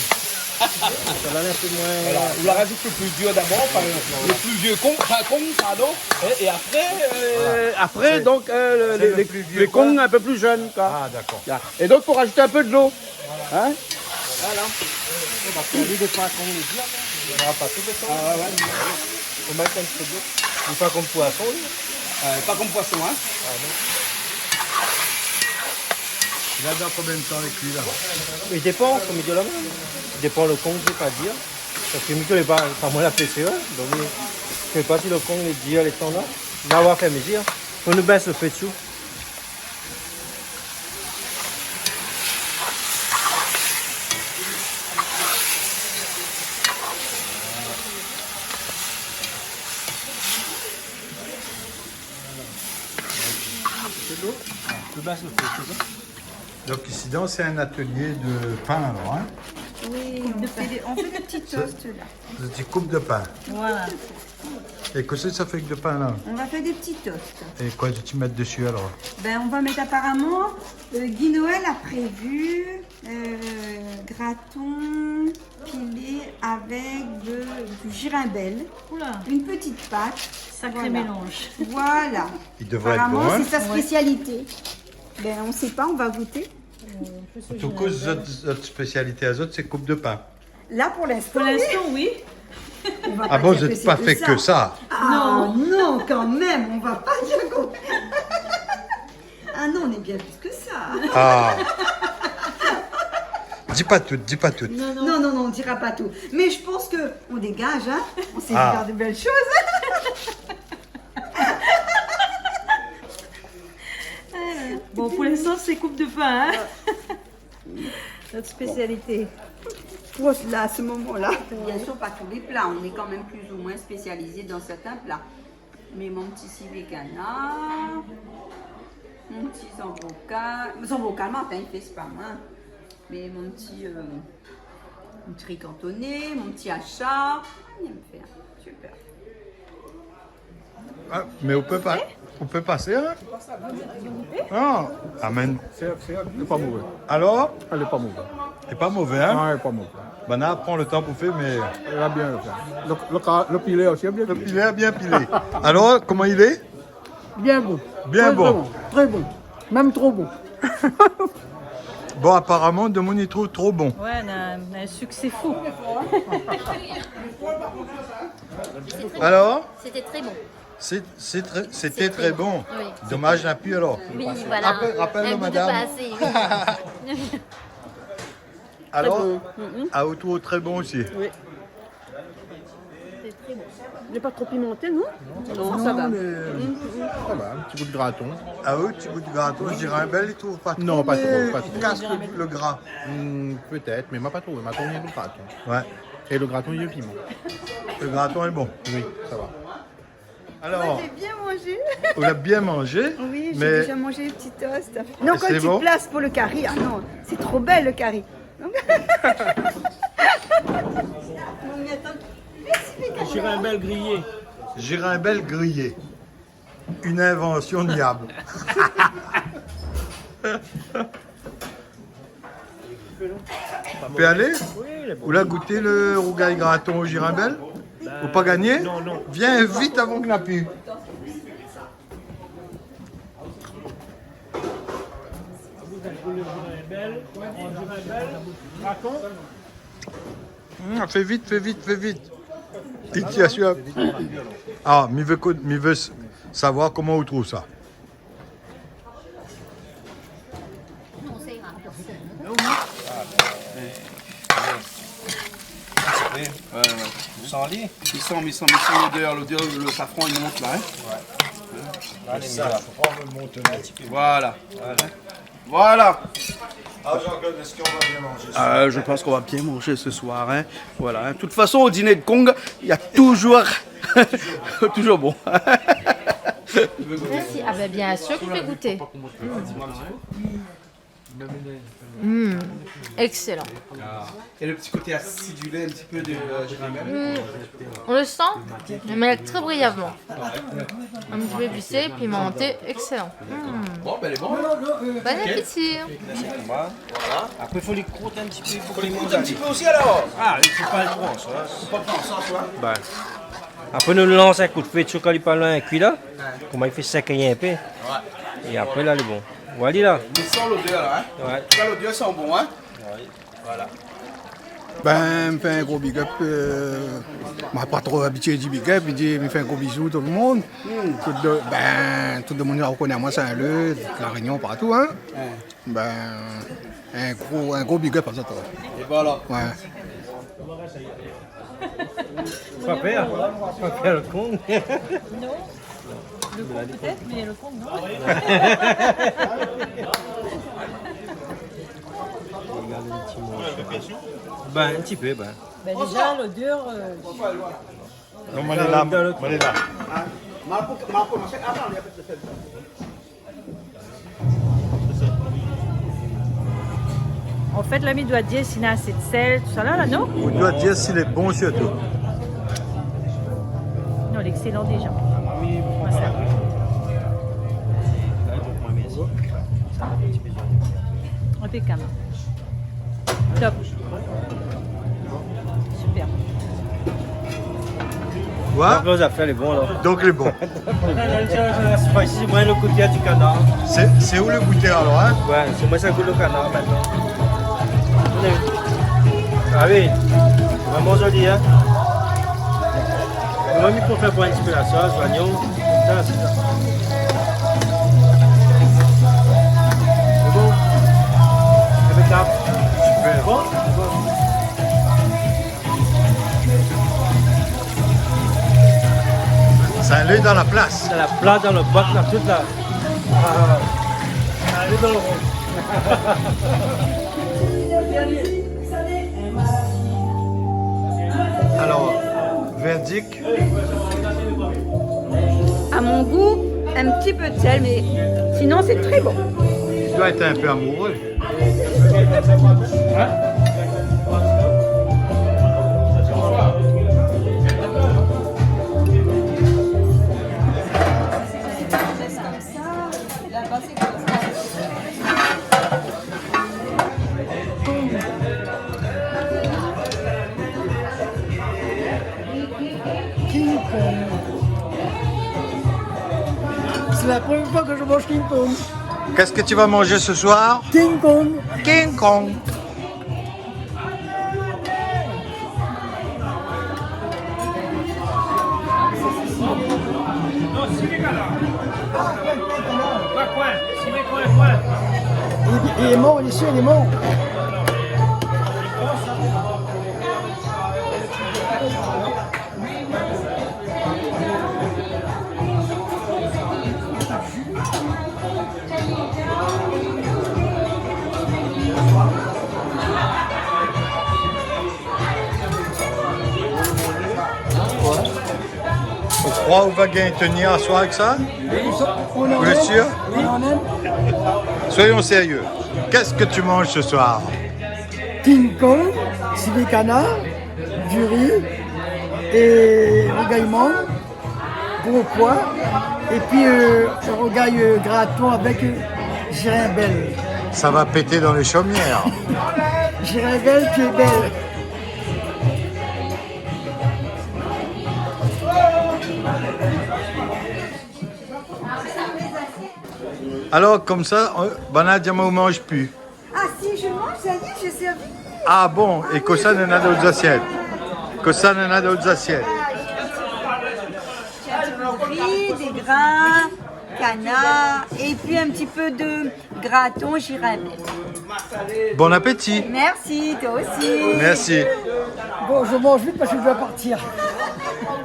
Sa la in pé moin. Voilà. On la rajoute le plus dur d'abord, enfin, le plus vieux kong, enfin, kong, pardon. Et, et après, euh, après, donc, euh, le, les, les kongs un peu plus jeunes, quoi. Ah, d'accord. Voilà. Et donc, faut rajouter un peu de l'eau. Hein ? Voilà. Ou va fé li dé foi konm li di, in. Ou va pa tout le tan. Ah ouais, ouais. Ou mèt in ti pé dolo. Li fé konm poison, li. Euh, pa konm poison, in. Ah non. Li la dan konbien de tan li kui la ? I dépan, konm li di la, i dépan le kong, sé pa dir. Parske mi koné pa, pa moin la pésé, in. Donk, mi koné pa si le kong lé dir, lé tann, in. La, ou va fé mezir. Fo nou bès le fé dsou. Sé bon ? Donk, isi, dan, sé in atelié de pin, alor, in ? Oui, on fait des, on fait des petits toasts, là. Des petits coupes de pain. Voilà. Et qu'est-ce que ça fait avec le pain, là ? On va faire des petits toasts. Et quoi, tu mets dessus, alors ? Ben, on va mettre apparemment, euh, Guy Noël a prévu, euh, graton pilé avec de, du girimbelle. Oula. Une petite pâte. Sacré mélange. Voilà. Voilà. Il devrait être bon, hein ? Apparemment, c'est sa spécialité. Ouais. Ben, on sait pas, on va goûter. An tou ka, zot, zot spésialité azot, sé koup de pin. La, pou linstan, oui. Pou linstan, oui. Ah bon, zot la pa fé ke sa ? Ah non, kan mèm, on va pa dir konmsa. Ah non, on est bien plus que ça. Ah. Di pa tout, di pa tout. Non, non, non, on dira pas tout. Mais je pense que on dégage, hein. On sait faire de belles choses. Bon, pou linstan, sé koup de pin, hein. Notre spécialité. Pou la, a se moman-la. Bien sûr, pas tous les plats. On est quand même plus ou moins spécialisé dans certains plats. Mais mon ti sivé kanar, mon ti zanbrokal, zanbrokal, Martin i fé, sé pa moin. Mais mon ti, euh, mon ti ri kantoné, mon ti ashar, ah, i èm fé. Super. Ah, mé ou pé pa, ou pé pasé, hein ? Ah, amèn. Sé, sé, lé pa mové. Alor ? Ah, lé pa mové. Lé pa mové, hein ? Ah, lé pa mové. Banna la pran le tan pou fé, mé la bien fé. Le, le ka-, le pilé osi lé bien pilé. Le pilé lé bien pilé. Alor, koman i lé ? Bien bon. Bien bon. Très bon. Très bon. Mèm tro bon. Bon, aparaman, demoun i trouv tro bon. Ouais, on a, on a un succès fou. Alor ? C'était très bon. C'est, c'est très, c'était très bon. Oui. Domaz, na pi alor. Oui, voilà. Rapèl, rapèl madam. Un goût de passé, oui. Alor, aou trouv tré bon osi. Oui. C'est très bon. Lé pa tro pimanté, non ? Non, sa va. Non, mé sa va, in ti gou de graton. Ah oui, ti gou de graton, mi di, Rimbèl i trouv pa tro, non, pa tro, mé pa tro. I kas le, le gra. Hmm, pétèt, mé ma pa trouvé, ma trouvé le graton. Ouais. É le graton, i lé piman. Le graton lé bon. Oui, sa va. Alors, moi, j'ai bien mangé. On a bien mangé, oui, j'ai déjà mangé les petits toasts. Non, quand tu places pour le cari, ah non, c'est trop belle, le cari. Donc, non, mais attends. Merci, les camarades. Girimbèl griyé. Girimbèl griyé. Une invention diable. Pé alé ? Oui, lé bon. Ou la gouté le rougay graton o girimbèl ? Ou pa gagné ? Non, non. Vien vit avan ke na pi. Hmm, fé vit, fé vit, fé vit. Iti, asir. Ah, mi vé ko-, mi vé s-, savoir koman ou trouv sa. Ouais, ouais. Ou san ali ? Mi san, mi san, mi san lodèr, lodèr, le safran i mont la, hein ? Ouais. Alé, sa, fo pa mont. Voilà. Voilà. Voilà. Ah, Jean-Claude, est-ce qu'on va bien manger ce soir ? Euh, je pense qu'on va bien manger ce soir, hein. Voilà, hein. De toute façon, au dîner de Kong, il y a toujours, toujours bon. Merci. Ah ben, bien sûr que je vais goûter. Mm. Excellent. Et le petit côté acidulé, un petit peu de, euh, girimbèl. Mm. On le sent, mais elle est très brièvement. Un petit peu épicé, pimenté, excellent. Mm. Bon, ben, lé bon. Bon appétit. Voilà. Apré, fo li krout in ti pé, fo li manz in ti pé osi, alor. Ah, i fo pa le pran, sa. Fo pa pran sa, sa. Ben. Apré, nou lans in kou d'fé, tu kan li pa lwin kui la. Ouais. Koman i fé sèk in pé. Ouais. É apré, la, lé bon. Voilà, la. Mi san lodèr, la, hein. Ouais. An tou ka, lodèr i san bon, hein. Ouais. Voilà. Ben, mi fé in gro big up, euh, ma pa tro abitié di big up, mi di, mi fé in gro bizou tout le monde. Hmm. Tout de, ben, tout le monde i rokoné amoin, Saint-Leu, La Réunion, partou, hein. Ouais. Ben, in gro, in gro big up azot, ouais. É voilà. Ouais. Pa pèr, pa pèr le Kong. Non. Le Kong peut-être, mais le Kong, non. Ben, in ti pé, ben. Ben, déjà, l'odeur, euh, Non, mé lé la, mé lé la. Hein ? Marco, Marco, machin, attends, il y a pas de sel. An fèt, la, mi doi dir si néna asé d'sèl, tousala, la, non ? Ou doi dir si lé bon, sirtou. Non, lé éksélan déza. Konmsa. Inpékab. Top. Super. Oué. Donk, lo zafèr lé bon, alor. Donk, lé bon. Sé moin lo goutèr di kanar. Sé, sé ou lo goutèr, alor, in ? Oué, sé moin sa gout lo kanar, mintnan. A oui, vréman zoli, in ? Moin, mi préfèr pran in ti pé la sos, zoignon. Sa, sé sa. Lé bon ? Inpékab. Super. Bon ? Bon. Sa lé dan la plas. Dan la plas, dan lo bot, la, tout la. A, sa lé dan lo ron. Alor, verdict ? À mon goût, un petit peu de sel, mais sinon, c'est très bon. Tu dois être un peu amoureux. King Kong. C'est la première fois que je mange King Kong. Qu'est-ce que tu vas manger ce soir ? King Kong. King Kong. Il, il est mort, il est sûr, il est mort. Ou kroi ou va gingn tenir aswar avèk sa ? Oui. Vous êtes sûr ? Oui, on aime. Soyons sérieux. Qu'est-ce que tu manges ce soir ? King Kong, sivé kanar, du riz é rougay mang, gro poi, épi, euh, rougay, euh, graton avèk, euh, zirimbèl. Ça va péter dans les chaumières. Zirimbèl, pié bèl. Alor, konmsa, euh, banna i di amoin ou manz pi. Ah si, je mange, ça y est, j'ai servi. Ah bon, é kosa néna dan out zasièt ? Kosa néna dan out zasièt ? Ah, j'ai un petit peu de riz, des grains, canard, et puis un petit peu de graton, zirimbèl. Bon appétit. Merci, toi aussi. Merci. Bon, je mange vite parce que je dois partir.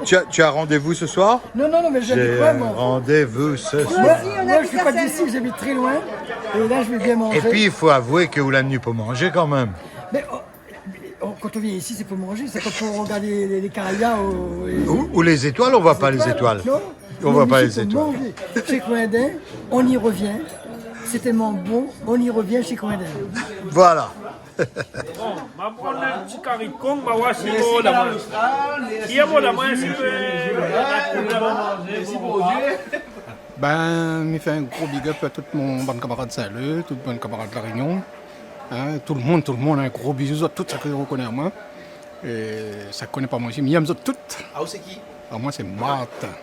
Tu as, tu as rendez-vous ce soir ? Non, non, non, mais j'ai dit quoi, moi ? J'ai rendez-vous ce soir. Moi, moi, je suis pas d'ici, j'habite très loin. Et là, je vais bien manger. Et puis, il faut avouer que ou la ni pou manzé kan mèm. Mais, oh, oh, quand on vient ici, c'est pour manger. C'est comme pour regarder les, les, les carrières ou, et... Ou, ou les étoiles, on voit pas les étoiles. Non. On voit pas les étoiles. Chez Coindin, on y revient. C'est tellement bon, on y revient chez Coindin. Voilà. Bon, ma pran in ti kari kong, ma oir si lé bon la. Si lé bon la, moin, si, euh, Bin, mi fé in gro big up à tout mon bann kamarad Saint-Leu, tout bann kamarad La Réunion, in, tout le monde, tout le monde, in gro bizou zot tout, sak i rokoné amoin. É sak i koné pa moin osi, mi èm zot tout. Ah, ou sé ki ? Ah, moin sé Martin.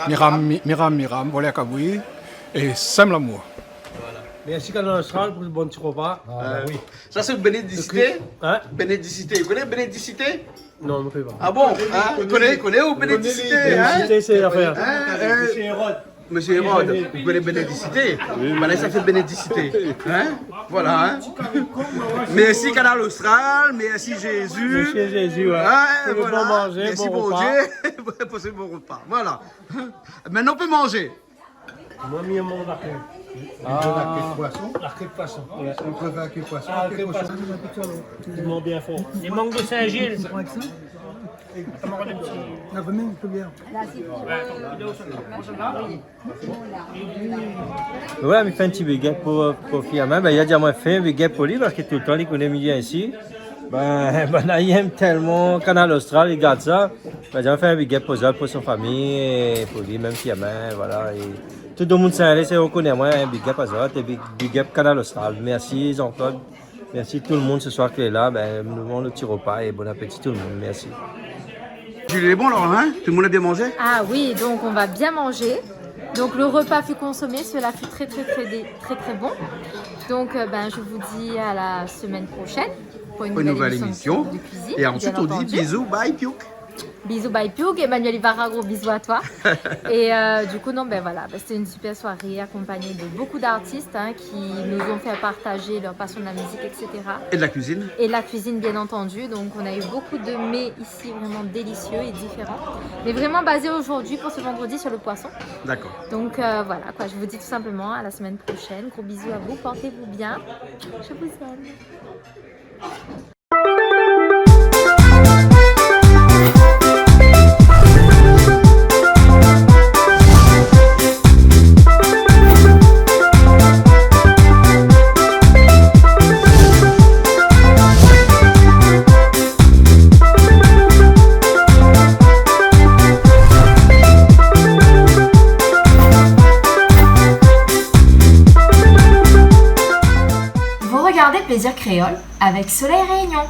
Miram, Miram, Miram, Miram, volèr kabri, é Sèm Lamour. Voilà. Mèrsi Kanal Austral pou lo bon ti ropa. Ah, oui. Sa sé bénédisité. In ? Bénédisité. Ou koné bénédisité ? Non, mi koné pa. Ah bon, in ? Ou koné, ou koné, ou bénédisité, in ? Bénédisité, sé lafèr. In, in ? Mésyé Hérode. Mésyé Hérode, ou koné bénédisité ? Oui, oui. Banna sa fé bénédisité. In ? Voilà, in ? Mèrsi Kanal Austral, mèrsi Jésus. Mèrsi Jésus, ouais. In, voilà. Pou lo bon manzé, bon ropa. Mèrsi Bondié pou se bon ropa. Voilà. Mintnan, nou pé manzé. Moin, mi manz la ké. Ah. La ké d'poison. La ké d'poison, ouais. Ou préfèr la ké d'poison, la ké d'koshon ? Ah, la ké d'poison. Lé bon, bien for. I mank de sinzil. Voilà, mi fé in ti big up pou, pou Firmin. Bin, li la di amoin fé in big up pou li parske toultan li koné mi vien isi. Bin, banna i èm tèlman Kanal Austral, li gard sa. Bin, li la fé in big up pou zot, pou son fami, é pou li mèm, Firmin, voilà. É tout domoun Saint-Leu, sé ou koné amoin, in big up azot, é big, big up Kanal Austral. Mèrsi Jean-Claude. Mèrsi tout le moun se soir ki lé la. Bin, nou manz nout ti ropa é bon apéti tout le moun. Mèrsi. Julie, lé bon alor, hein ? Tout le monde a bien mangé ? Ah oui, donc on va bien manger. Donc le repas fut consommé, cela fut très, très, très, dé-, très, très bon. Donc, euh, ben, je vous dis à la semaine prochaine pour une nouvelle émission de cuisine, bien entendu. Pour une nouvelle émission. Et ensuite, on dit bisous, bye, piouk. Bisous, bye, piouk. Emmanuel Ibarra, gros bisous à toi. Et, euh, du coup, non, ben voilà, ben, c'était une super soirée accompagnée de beaucoup d'artistes, hein, qui nous ont fait partager leur passion de la musique, et cetera. Et de la cuisine. Et de la cuisine, bien entendu. Donc, on a eu beaucoup de mets ici vraiment délicieux et différents. Mais vraiment basés aujourd'hui pour ce vendredi sur le poisson. D'accord. Donc, euh, voilà, quoi, je vous dis tout simplement à la semaine prochaine. Gros bisous à vous, portez-vous bien. Je vous aime. Vous regardez Plaisir Créole avec Soleil Réunion.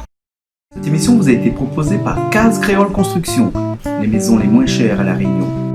Cette émission vous a été proposée par Case Créole Construction, les maisons les moins chères à La Réunion.